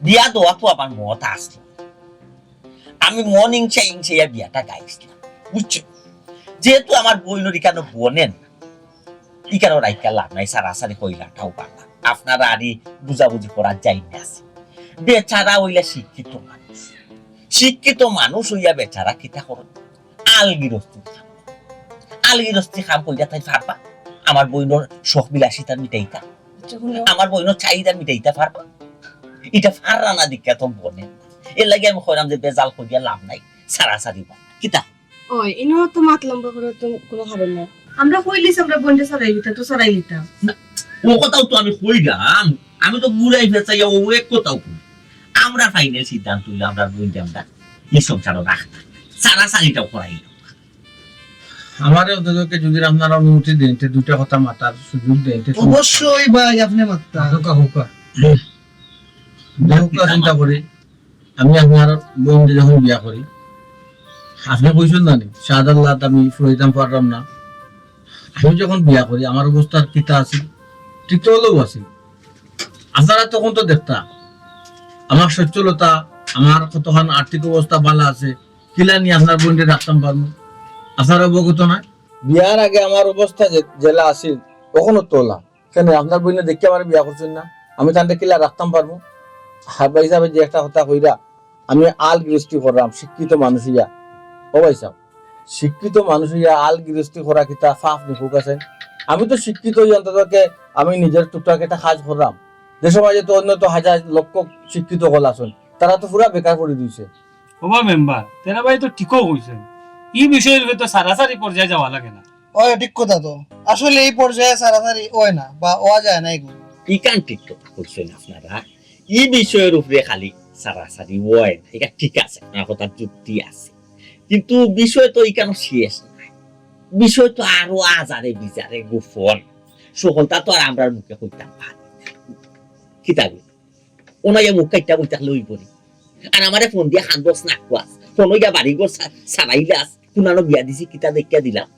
বিয়া দেওয়াত আমার মত আছলো। আমি মন ইংসা ইংসাইয়া বিয়াটা গাইছলাম। বুঝছো? যেহেতু আমার বইনর ইকানো বনে না, ইকানো রাইখা লাভ নাই, সারাসারি কইলাটাও পারলা। আপনারা আরি বুঝাবুঝি করার যাই না আছে। বেচারা অইলা শিক্ষিত মানুষ। শিক্ষিত মানুষ অইয়া বেচারা কিতা করইন? আল গিরস্তি কাম। আল গিরস্তি কাম কইরা তাইন পারবা? আমার বইনর শখ বিলাসিতা মিটাইতা? আচ্ছা, হুনো। আমার বইনর চাহিদা মিটাইতা পারবা? ইটা পাররা না দেখিয়া তো বনে। এরলাগি আমি কইরাম যে বেজাল করিয়া লাভ নাই, সারাসারি বা। কিতা? ওই, ইনো তো মাত লম্বা করার তো কুনু কারণ নাই। আমরা কইলিছি আমরা বইনরে সারাই দিতাম, তো সারাই দিতাম। না, ও কথাও তো আমি কইরাম, আমি তো ঘুরাই ফেচাইয়া ও এক কথাও কই। আমরা ফাইনাল সিদ্ধান্ত অইলো আমরা বইনরে আমরা ই সংসারো রাখতাম, সারাসারিটাও করাইলাম। আমারে অন্তত যদি আপনারা অনুমতি দেইন, তে দুইটা কথা মাতার সুযোগ দেইন, তে অবশ্যই ভাই, আপনে মাততা। কউক্কা, কউক্কা। কউক্কা, চিন্তা করি। আমি আপনার বইনরে যখন বিয়া করি, আপনে কইছইন না নি, শাহাদাত লাত আমি ফুরাইতাম পাররাম না। আমি যখন বিয়া করি, আমার অবস্থা কিতা আছিল, ঠিক তো অইলেও আছিল। আপনারা তখন তো দেখতা, আমার সচ্ছলতা, আমার কতখান আর্থিক অবস্থা ভালা আছে, কিলা নি আপনার বইনরে রাখতাম পারমু, আপনারা অবগত নায়। বিয়ার আগে আমার অবস্থা যে, যেলা আছিল, অখনও তো অলা। কেনে, আপনার বইনে দেখি আমারে বিয়া করছইন না, আমি তানরে কিলা রাখতাম পারমু? আর ভাই সাবে যে একটা কথা কইরা, আমি আল গিরস্তি কররাম, শিক্ষিত মানুষ অইয়া। ও ভাই সাব, শিক্ষিত মানুষ অইয়া আল গিরস্তি করা কিতা পাপ নি কউক্কা চাই? আমি তো শিক্ষিত অইয়া অন্তত আমি নিজর টুকটাক একটা কাজ কররাম। দেশর মাঝে তো অন্য তো হাজার লক্ষ শিক্ষিত অকল আছইন, তারা তো পুরা বেকার করি দিছে। ও বা মেম্বার, তেরা ভাই তো ঠিকউ কইছইন, ই বিষয়র উপরে তো সারাসারি পর্যায়ে যাওয়া লাগে না। অয়, ঠিক কথা তো। আসলে ই পর্যায়ে সারাসারি অয় না, বা অওয়া যায় না ইগু। ইখান ঠিক কথা কইছইন আপনারা। ই বিষয়র উপরে খালি সারাসারি অয় না, ইটা ঠিক আছে, আপনার কথার যুক্তি আছে। কিন্তু বিষয় তো ইখানো শেষ নায়, বিষয় তো আরো আজারে বিজারে গোপন। সকলতা তো আর আমরার মুখে কইতাম পারি না। কিতা কইন? অনাইয়া মুখ কাইট্টা বই থাকলে অইবো নি? আর আমারে ফোন দিয়া কান্দস না কওয়াস, ফোন অইয়া বাড়ি ঘর সা-, সারাইলাস, কুনানো বিয়া দিছি, কিতা দেখিয়া দিলাম,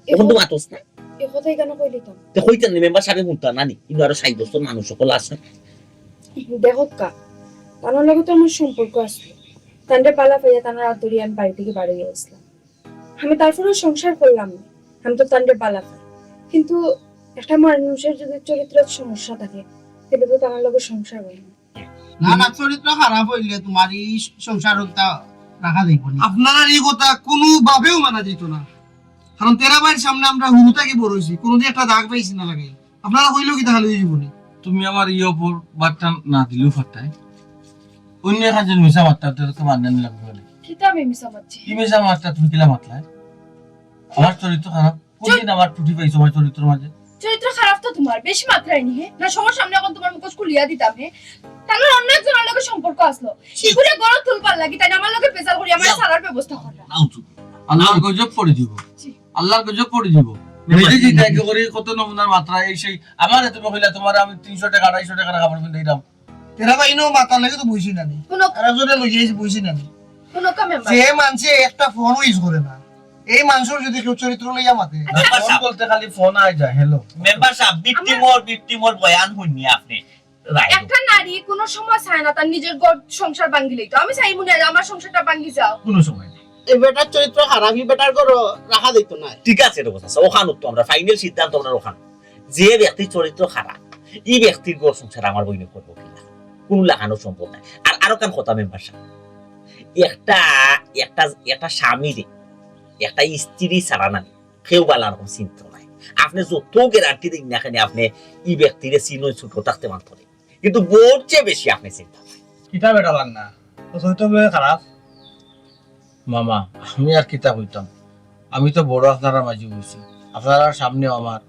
অখন তো মাতস না। ই কথা ইখানো কইলিতাম। তে কইতা নি, মেম্বার সাবে হুনতা না নি, ইনো আরো ষাইট বছর মানুষ অকল আছে। দেখউক্কা, তানর লগে তো আমার সম্পর্ক আছে, তানরে ভালা পাইয়া তানর আত ধরি আমি বাড়ি থাকি বার অইয়া আইছলাম। আমি তারপরেও সংসার করলাম না, আমি তো তানরে ভালা পাই। কিন্তু একটা মানুষর যদি চরিত্রত সমস্যা থাকে, তাইলে তো তানর লগে সংসার অয় না। না, না, চরিত্র খারাপ অইলে তুমার ই সংসারটা রাখা যাইবো না। আপনারার ই কথা কুনুভাবেও মানা যাইতো না, কারণ তেরা ভাইর সামনে আমরা হুরু থাকি বড় অইছি, কুনুদিন একটা দাগ পাইছি না লাগাই। আপনারা কইলেও কিতা খালি অইযিবো নি? তুমি আমার ই অপবাদটা না দিলেও পারতায়। অন্য একজন মিছা মাততা, তোর তো মানতে লাগবো বলে। কিতা আমি মিছা মাতছি? কি মিছা মাততা, তুমি কিলা মাতলায়? আমার চরিত্র খারাপ? কোন দিন আমার ত্রুটি পাইছো আমার চরিত্রর মাঝে? চরিত্র খারাপ তো তোমার, বেশি মাতরায় নি, হে? না, সবার সামনে অখন তোমার মুখোশ খুলিয়া দিতাম, হে? তার অন্য একজনর লগে সম্পর্ক আছলো। ইগুরে ঘরো তুলবার লাগি তাইন আমার লগে ভেজাল করি আমারে ছাড়ার ব্যবস্থা কররা। আল্লাহর গজব পড়ি যিবো। জি। আল্লাহর গজব পড়ি যিবো। নিজে যে ত্যাগ করি কত নমুনার মাতরা, এই সেই। আমারে তুমি কইলা তোমারে আমি তিনশো টেকা, আড়াইশো টেকার কাপড় পিন্দাইরাম। তেরা ভাই, ইনো মাতার লাগি তো বইছি না নি। আর একজনে লইয়া আইছি, বইছি না নি। যে মানষে একটা ফোনও ইউজ করে না, এই মানষর যদি কেউ চরিত্র লইয়া মাতে। আচ্ছা। ফোন বলতে খালি ফোন আয় যায়, হ্যালো। মেম্বার সাব, victim-র, victim-র বয়ান হুননি আপনে। Right. একটা নারী কোনো সময় চায় না তার নিজের ঘর সংসার ভাঙ্গিলাইতো। আমি চাই মনে হয় আমার সংসারটা ভাঙ্গি যাও। কোনো সময় না। এই বেটার চরিত্র খারাপ, এই বেটার ঘরো রাখা যাইতো না। ঠিক আছে রে কথা, ওখান তো আমরা final সিদ্ধান্ত আমরা ওখান। যে ব্যক্তির চরিত্র খারাপ, এই ব্যক্তির ঘর সংসার আমার বইনে করবো কিনা, কোনো লাগানো সম্ভব নাই। আর আরো কান কথা মেম্বার সাব, একটা, একটা, একটা স্বামীরে, একটা স্ত্রী ছাড়া না কেউ বালা রকম চিনতো নাই। আপনে যত গ্যারান্টি দিন না কেন, আপনে ই ব্যক্তিরে চিনইন ছোট থাকতে মানতো নাই। কিন্তু বউর চেয়ে বেশি আপনে চিনতা নাই। কিতা বেটা বান্না, ও চরিত্র বলে খারাপ? মামা, আমি আর কিতা কইতাম? আমি তো বড় আপনারার মাঝে অইছি, আপনারার সামনেও আমার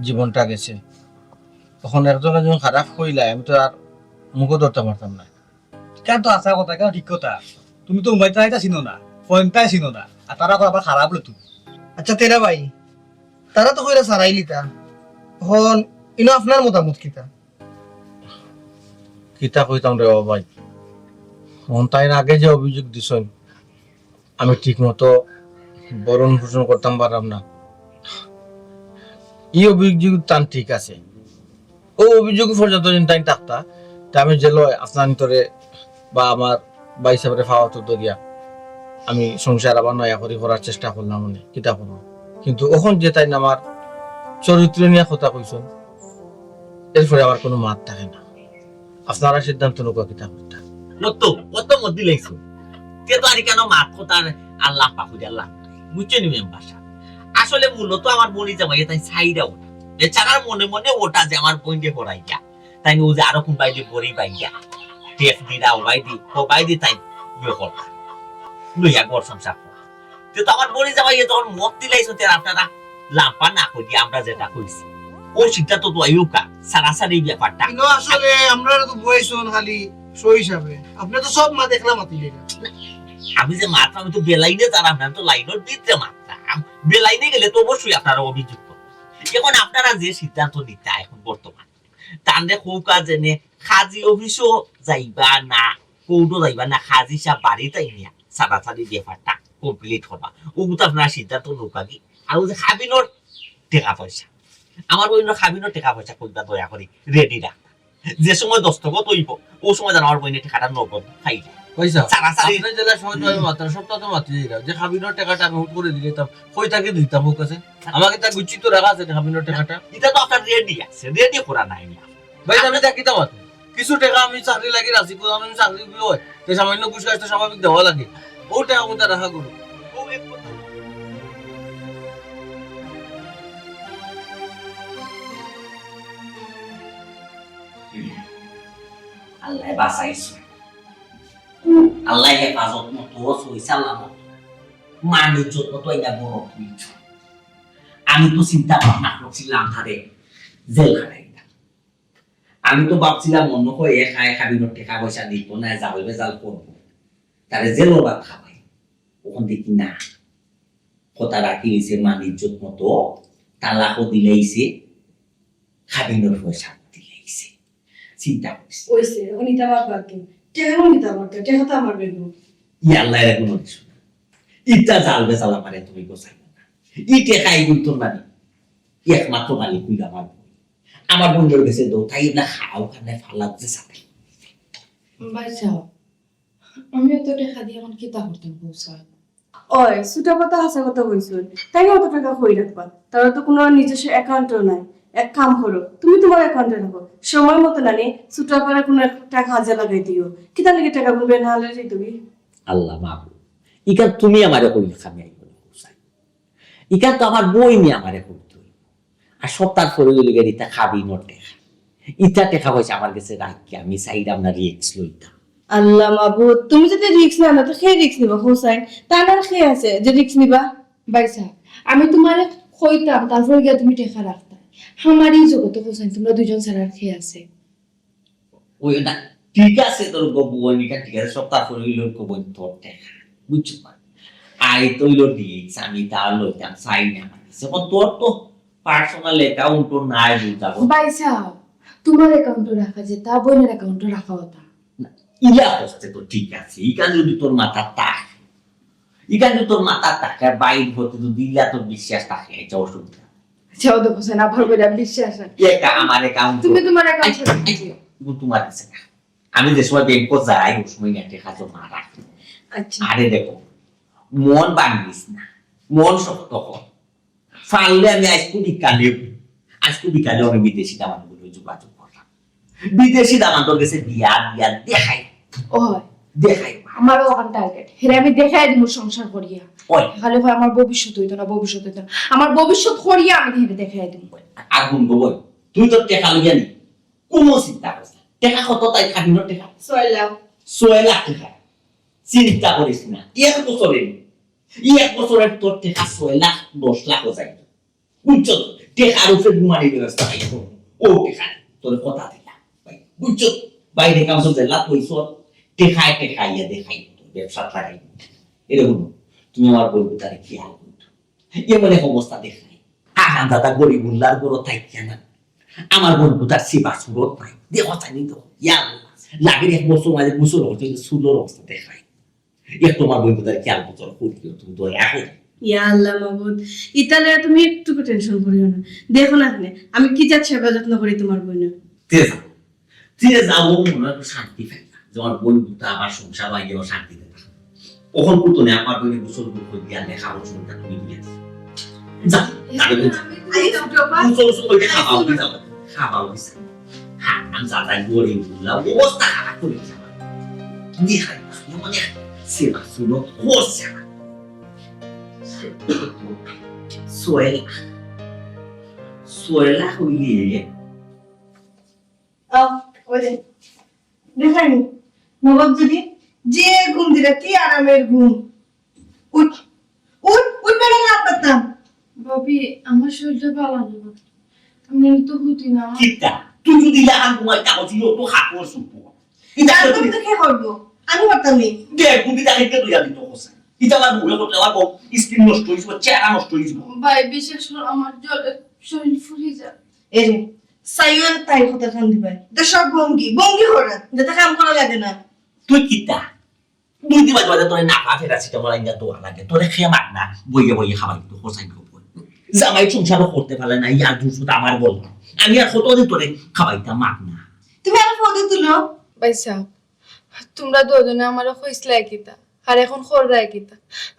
জীবনটা গেছে। তখন একজন একজন খারাপ কইলায়, আমি তো আর মুখো ধরতাম পারতাম না। কেন তো হাছা কথা, কেন ঠিক কথা? তুমি তো উমাইতা ইতা চিনো না, ফয়েন্তায় চিনো না, আর তারা কয় আবার খারাপ বলে তুমি। আচ্ছা তেরা ভাই, তারা তো কইরা সারাইলিতা, তখন ইনো আপনার মতামত কিতা? কিতা কইতাম রে বাবা ভাই, অখন তাইন আগে যে অভিযোগ দিছইন, আমি ঠিক মতো ভরণ পোষণ করতাম পারলাম না। ই অভিযোগ তান ঠিক আছে, ও অভিযোগ পর্যন্ত যদি তাইন থাকতা, তে আমি জেলো আপনার ভিতরে বা আমার ভাই সাহেবরে ফাওয়াতো ধরিয়া আমি সংসার আবার নয়া করি করার চেষ্টা করলাম, মানে কিতা করবো। কিন্তু অখন যে তাইন আমার চরিত্র নিয়া কথা কইছইন, এরপরে আমার কোনো মাত থাকে না। আপনারা সিদ্ধান্ত নৌকা কিতা করতা। নতো, কত মত দিলাইছো। তে তো আর কেন মাত কথা আর আল্লাহ পাকুড়ি আল্লাহ। বুঝছো নি মেম্বার সাব? আসলে মূলত আমার বইন জামাই তাই চাইরা ওটা। এছাড়া মনে মনে ওটা যে আমার বইন যে হরাইয়া। তাই ও যে আরো কোন বাইদি বড়ি বাইয়া। টেক দিরা ও বাইদি, ও বাইদি তাই বিয়ে করলা। লইয়া ঘর সংসার করলা। তে তো আমার বইন জামাই তখন মত দিলাইছো তে আপনারা লাম্পা না করি আমরা যেটা কইছি। ও সিদ্ধান্ত তো আইউকা, সারাসারি ব্যাপারটা। কিন্তু আসলে আমরা তো বইছন খালি সই হিসাবে। আপনি তো সব মাত একলা মাতিলেন। আমি যে মাতরাম, আমি তো বেলাইনে যারা, আমি তো লাইনের ভিতরে মাতরাম। বেলাইনে গেলে তো অবশ্যই আপনারা অভিযোগ করবেন। এখন আপনারা যে সিদ্ধান্ত নিতা এখন বর্তমান, তানরে কউকা যেনে কাজী অফিসও যাইবা না, কোর্টও যাইবা না, কাজী সাহেব বাড়িত আইয়া সারাসারি ব্যাপারটা complete করবা। ওগু তো আপনারা সিদ্ধান্ত নৌকা কি। আর ওই যে খাবিনর টেকা পয়সা, আমার বইনর খাবিনর টেকা পয়সা কইবা দয়া করি ready রাখতা। যে সময় দস্তখত অইবো, ও সময় যেন আমার বইনে টেকাটা নগদ পাইলে। পয়সা? সারাসারি। আপনি জেলা সময় তো আমি মাত্র সপ্তাহ তো মাত্র দিলাম। যে খাবিনর টেকাটা আমি হুট করে দিলাম, কই থাকি দিতাম ওর কাছে? আমাকে তা গুচ্ছি তো রাখা আছে খাবিনর টেকাটা। এটা তো আপনার ready আছে, ready করা নাই না। ভাই, আমি দেখি তো মাত্র। কিছু টেকা আমি চাকরি লাগি রাখছি, কোথাও আমি চাকরি হয়, তো সামান্য ঘুষ খাইতে স্বাভাবিক দেওয়া লাগে। ও টেকা কোনটা রাখা করুন। ও এক কথা। আল্লাহ বাঁচাইছে। আল্লাহ হেফাজত মতো, সই সালামত। মানুষ যত তো এটা বড় তুলছে। আমি তো চিন্তা ভাবনা করছিলাম তারে জেল খাটাই দিতাম। আমি তো ভাবছিলাম মনে হয় এ খায় খাবিনর টেকা পয়সা দিত না, জাল বেজাল করবো, তারে জেলর ভাত খাবাই। ওখান দেখি না, কথা রাখি হইছে, মান ইজ্জত মতো তালাকও দিলাইছে, খাবিনর পয়সা দিলাইছে। চিন্তা করিস। ওইছে, এখন ইটা বাদ বাদ দিন। টেকা কোন ইটা বাদ দিন? টেকা তো আমার বেগো। ই আল্লাহ এর কোনো কিছু না। ইটা জাল বেজাল আমারে তুমি গোছাই না। ই টেকা এগুন তোর নানি। একমাত্র মালিক হইল আমার বই। আমার বন্ধুর গেছে দো, তাই না খাও, কানে ফালাত যে সাথে। ভাই সাহেব, আমি অত টেকা দিয়ে এখন কিতা করতাম, বউ সাহেব? ওই, ছোট কথা হাছা কথা কইছইন। তাই অত টেকা কই রাখবা? তারা তো কোনো নিজস্ব অ্যাকাউন্টও নাই। এক কাম করো, তুমি তোমার অ্যাকাউন্টে রাখো। সময় মতো নানি ছোট আপারে কোনো একটা কাজে লাগাই দিও। কিতা লাগি টেকা বলবে না হলে রে তুমি? আল্লাহ মাবুদ, ইকান তুমি আমারে কইলে আমি আইব না, হুসাইন। ইকান তো আমার বইনে আমারে কইতো। আর সব তার পরে হইল গিয়া ইতা খাবিনর টেকা। ইতা টেকা পয়সা আমার গেছে রাখিয়া আমি চাইরাম না রিস্ক লইতাম। আল্লাহ মাবুদ, তুমি যদি রিস্ক না নাও, তো কে রিস্ক নিবা, হুসাইন? তার আর কে আছে যে রিস্ক নিবা? ভাইসাব, আমি তুমারে কইতাম, তারপরে গিয়া তুমি টেকা রাখতায়। আমার ই জগতো হোসেন, তুমরা দুইজন ছাড়া আর কে আছে? ওই না, ঠিক আছে, তোর গো বইন, ইটা ঠিক আছে, সব তারপরে অইলো গো বইন তোর টেকা, বুঝছো না? আই তো অইলো দিস, আমি তা লইতাম চাই না আমার কাছে। এখন তোর তো personal account ও নাই, বুঝা গো। ভাইসাব, তুমার account ও রাখা যেতা, বইনর account ও রাখা অতা। না, ইলা করতে তো ঠিক আছে, ইখান যদি তোর মাথাত থাকে, ইখান যদি তোর মাথাত থাকে, বাইর হতে যদি ইলা তোর বিশ্বাস থাকে, ইটা অসুবিধা। আচ্ছা, ও তো হোসেন, আবার কইরা বিশ্বাস নাই। এটা আমার account। তুমি তুমার account আচ্ছা, ছাড়া আচ্ছা, দিও। তুমি তুমার কাছে না। আমি যে সময় ব্যাংকো যাই, ওই সময় না টেকা জমা রাখি। আচ্ছা। আরে দেখো, মন ভাঙ্গিস না, মন শক্ত কর। পারলে আমি আইজকু বিকালে, আইজকু বিকালে আমি বিদেশি দামান্দর লগে যোগাযোগ করলাম। বিদেশি দামান্দর গেছে বিয়া দিয়া দেখাই। ওই। দেখাই। আমারও অখান target। হেরে আমি দেখাই দিমু সংসার করিয়া। ওই। খালি কয় আমার ভবিষ্যৎ অইতো না, ভবিষ্যৎ অইতো না। আমার ভবিষ্যৎ করিয়া আমি হেরে দেখাই দিমু। আর হুন গো বইন, তুই তোর টেকা লইয়া নি। কুনু চিন্তা করিস না। টেকা কত তাই খাবিনর টেকা? ছয় লাখ। ছয় লাখ টেকা। চিন্তা করিস না। এক বছরে নি। ই এক বছরে তোর টেকা ছয় লাখ, দশ লাখ অই যাইবো। বুঝছো তো? টেকার উপরে ঘুমানির ব্যবস্থা নাই তো। ও টেকা, তোর কথা দিলাম। ভাই, বুঝছো তো? বাইরে কাম চলতে লাভ হইছ। টেকায় টেকায় ইয়া দেখাই, ব্যবসা লাগাই। এরকম তুমি আমার বইনটারে খেয়াল করো। এমন এক অবস্থা দেখাই। আহান দাদা গরিব উল্লার গরো থাকিয়া না। আমার বইনটার সেবা সুরত নাই। দেখো চাইনি তো। ইয়া আল্লাহ। লাগের এক বছর মাঝে গোসল করতে সুন্দর অবস্থা দেখাই। এক তোমার বইনটারে খেয়াল করতে করিও, তুমি দয়া করি। ইয়া আল্লাহ মাবুদ, ইতা লইয়া তুমি একটুকু tension করিও না। দেখো না কেনে, আমি কি জাত সেবা যত্ন করি তোমার বইনর। তে যাও, তে যাও, ও মনে একটু শান্তি পাইবা। যে আমার বইনটা আবার সংসার লাগিয়া শান্তি দেয়। অখন কুতনে আমার বইনে গোসল গোসল দিয়া লেখা পড়াশোনাটা তুমি দিয়া দিও। যাও, তাহলে যাও। আরে, বাবা। গোসল গোসল করে খাবাও কি যাও? খাবাও কি যাও? হ্যাঁ, আমি যাতায়াত করি, বুঝলাম, অবস্থা খারাপ করে দিছে আমার। কি খাই? মানে, সেবা শুনো, খোঁজ ছাড়া। ছয় লাখ। ছয় লাখ হইলে আহ, ওই যে, দেখেন, নবাব যদি যে ঘুম দিলে, কি আরামের ঘুম। উঠ, উঠ, উঠ, বেটা, রাত পাতাম। ভাবি, আমার শরীরটা ভালো না। আমি তো হুতি না। কিতা? তুই যদি লাগান ঘুমাই, তাহলে তুই তো খাপড় চুপড়। কিতা তারপর করবি? তো কে করবো? আমি করতাম নি। দেখ, তুমি তাকে কে লইয়া দিত হোসেন? কিতা আমার মুখে করতে পারবো? স্কিন নষ্ট হয়ে যাবো, চেহারা নষ্ট হয়ে যাবো। ভাই, বিশেষ করে আমার জ্বরে শরীর ফুলি যায়। এরে, সাইওয়ান তাই কথা কান দিবাই। এটা সব ভঙ্গি, ভঙ্গি করা, যাতে কাম করা লাগে না। তুই কিতা? দুই দিন বাদে বাদে তোরে নাফা প্যারাসিটামল আইনা দেওয়া লাগে। তোরে খেয়ে মাগ না, বইয়ে বইয়ে খাবাই তো হোসাইন খবর। জামাই সংসারও করতে পারলে না, ইয়ার দুষটা আমার বল না। আমি আর কতদিন তোরে খাবাইতাম মাগ না। তুমি আমার ফোনে তুলো। ভাই সাহেব, তোমরা দুজনে আমারে কইছলায় কিতা? আর এখন কররায় কিতা?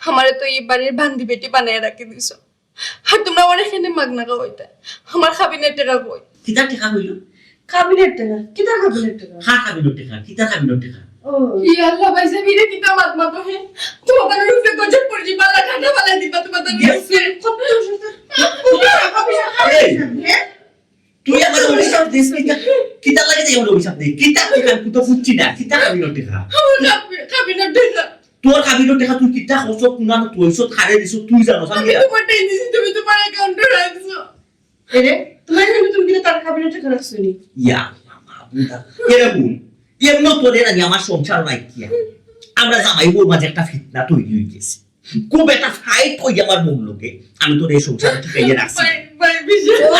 আমারে তো ই বাড়ির বান্দি বেটি বানাইয়া রাখি দিছো। আর তোমরা আমারে কেনে মাগনা খাওয়াইতায়? আমার কাবিনর টেকা কই? কিতা টেকা কইলো? কাবিনর টেকা? কিতা কাবিনর টেকা? হ্যাঁ, কাবিনর টেকা। কিতা কাবিনর টেকা? ও। ইয়া আল্লাহ, ভাই সাহেব, ইটা কিতা মাত মাতো হে? তোমার উপরে গজব পড়ছে, বালা ঠান্ডা বালা দিবা তোমার উপরে। এই, হ্যাঁ? তুই আমারে অভিশাপ দিস, কিতা? কিতা লাগে যে আমারে অভিশাপ দিস? কিতা টেকা? তুই তো বুঝছি না। কিতা কাবিনর টেকা? আমার কাবি-, কাবিনর টেকা। তোর কাবিনর টেকা তুই কিতা করছস, কুনানো তুই সব খারে দিছস, তুই জানোস, আমি আমি তোমার টাইম দিছি, তুমি তোমার অ্যাকাউন্টে রাখছো। এরে, তোমার এখানে তুমি কিনা তার কাবিনর টেকা রাখছো নি? ইয়া, মাবুদা, এরে বল, এমন তোরে আমি আমার সংসার নাই কিয়া? আমরা জামাই বউর মাঝে একটা ফিতনা তৈরি হয়ে গেছে। খুব একটা ফাইট হয়ে আমার বউর লগে, আমি তোর এই সংসারে টিকাইয়া রাখছি। ভাই, ভাই, বিশেষ ও,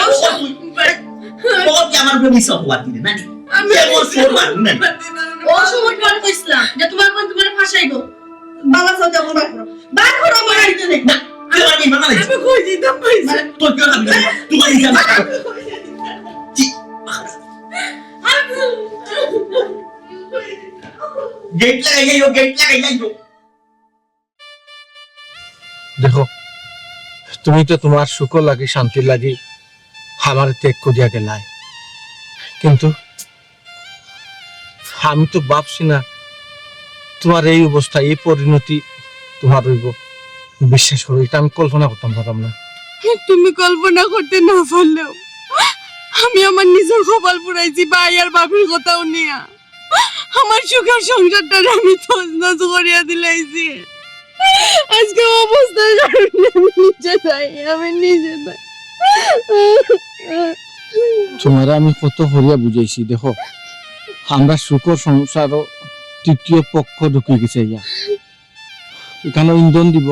ভাই। তোর কি আমার উপরে মিছা অপবাদ দিলে, নানি? আমি এমন সোর মারবো, নানি? ও সময় কার কইছিলাম যে তোমার বোন তোমার ফাঁসাইবো। বাবা, সব যখন বার করো। বার করো আমার বাড়িতে নেই। না, তুই আমার এই মাথা নাই। আমি কই দিতাম, ভাই? মানে, তোর কি হবে? তুই কই দিতাম? ছি। গেট লাগাই যাইও, গেট লাগাই যাইও। দেখো, তুমি তো তোমার সুখর লাগি, শান্তির লাগি আমারে ত্যাগ করিয়া গেলায়, কিন্তু আমি তো ভাবছি না তোমার এই অবস্থা, এই পরিণতি তোমার হইব। বিশ্বাস করো, এটা আমি কল্পনা করতাম পারতাম না। তুমি কল্পনা করতে না পারলেও আমি আমার নিজর কপাল পুড়াইছি ভাই আর ভাবির কথা হুনিয়া। আমার সুখর সংসারটারে আমি তছনছ করিয়া দিলাইছি। আজকে অবস্থার কারণে আমি নিজে যাই, আমি নিজে যাই। তোমারে আমি কত করিয়া বুঝাইছি, দেখো, আমরা সুখর সংসারও তৃতীয় পক্ষ ঢুকি গেছে ইয়া। এখানে ইন্ধন দিব,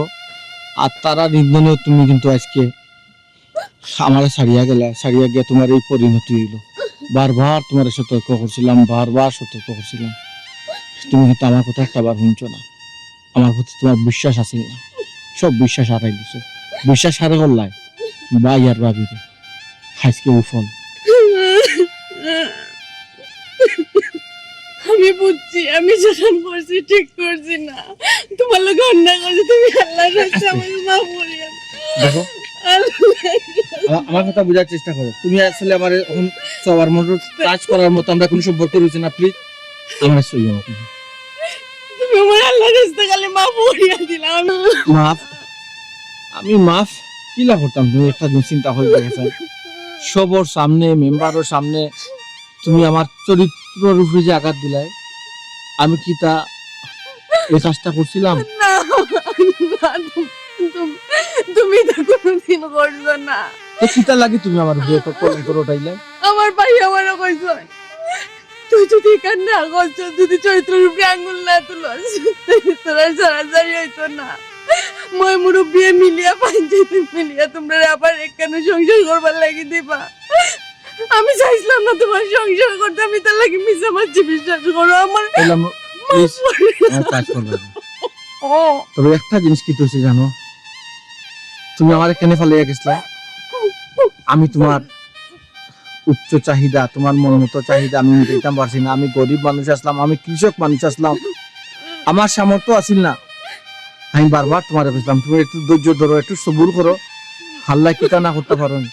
আর তারার ইন্ধনেও তুমি কিন্তু আজকে আমারে ছাড়িয়া গেলা, ছাড়িয়া গিয়া তোমার এই পরিণতি হইল। বারবার তোমারে সতর্ক করছিলাম, বারবার সতর্ক করছিলাম, তুমি কিন্তু আমার কথা একটা বার শুনছো না। আমার প্রতি তোমার বিশ্বাস আছিল না, সব বিশ্বাস হারাই দিছো। বিশ্বাস হারে করলাই ভাই আর ভাবিরে, আজকে উফল। আমি বুঝছি, আমি যেখান করছি ঠিক করছি না। তোমার লগে অন্যায় করছি, তুমি আল্লাহর কাছে আমাকে মাফ করিয়া দাও। দেখো, আল্লাহ। আমা-, আমার কথা বুঝার চেষ্টা করো। তুমি আসলে আমার এখন সবার মতো কাজ করার মতো আমরা কোনো সম্পর্ক রয়েছে না, প্লিজ। আমার সই তুমি আমার আল্লাহর কাছে খালি মাফ করিয়া দিলাম। মাফ? আমি মাফ কিলা করতাম? তুমি একটা দিন চিন্তা করে দেখো, সবর সামনে, মেম্বারর সামনে তুমি আমার চরিত্রর উপরে যে আঘাত দিলায়, আমি কিতা এই কাজটা করছিলাম? না, না, তুমি, তুমি, তুমি তো কোনোদিন করছো না। তো কিতা লাগি তুমি আমার উপরে এত কলঙ্ক রটাইলে? আমার ভাই আমারে কইছে, তুই যদি এখান না করছস, যদি চরিত্রর উপরে আঙ্গুল না তুলস, তোরা সারাসারি হইতো না। মই মুরব্বিয়ে মিলিয়া, পঞ্চায়েতে মিলিয়া তোমরা আবার একখানে সংসার করবার লাগি দিবা। আমি চাইছিলাম না তোমার সংসার করতে, আমি তার লাগি মিছা মারছি, বিশ্বাস করো আমার। তাহলে আমরা, মাফ please, করে দাও। আমার কাজ করবে না। ও। তবে একটা জিনিস কি হয়েছে জানো, তুমি আমার এখানে ফালাইয়া গেছিলা, আমি তোমার উচ্চ চাহিদা, তোমার মন মতো চাহিদা আমি মিটাইতাম পারছি না। আমি গরিব মানুষ আসলাম, আমি কৃষক মানুষ আসলাম, আমার সামর্থ্য আছিল না। আমি বারবার তোমারে বুঝলাম, তুমি একটু ধৈর্য ধরো, একটু সবুর করো, আল্লায় কিতা না করতা পারইন।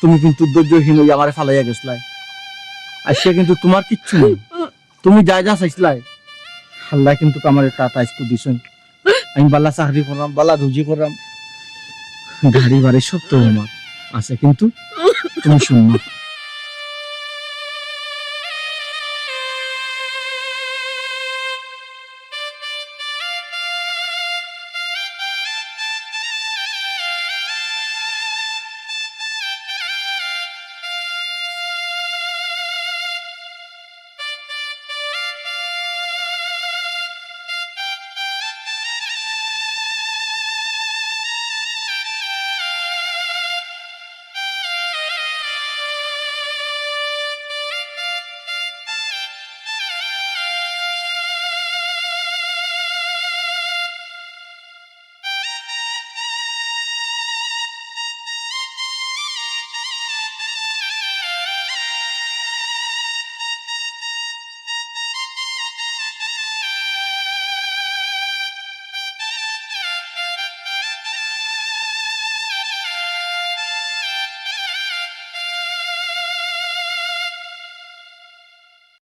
তুমি কিন্তু ধৈর্যহীন হইয়া আমারে ফালাইয়া গেছলায়। আজকে কিন্তু তোমার কিচ্ছু নাই, তুমি যা যা চাইছলায়, আল্লায় কিন্তু আমারে তা তা আজকে দিছইন। আমি বালা চাকরি করলাম, বালা রুজি করলাম, গাড়ি বাড়ি সব তো আমার আছে, কিন্তু তুমি শূন্য।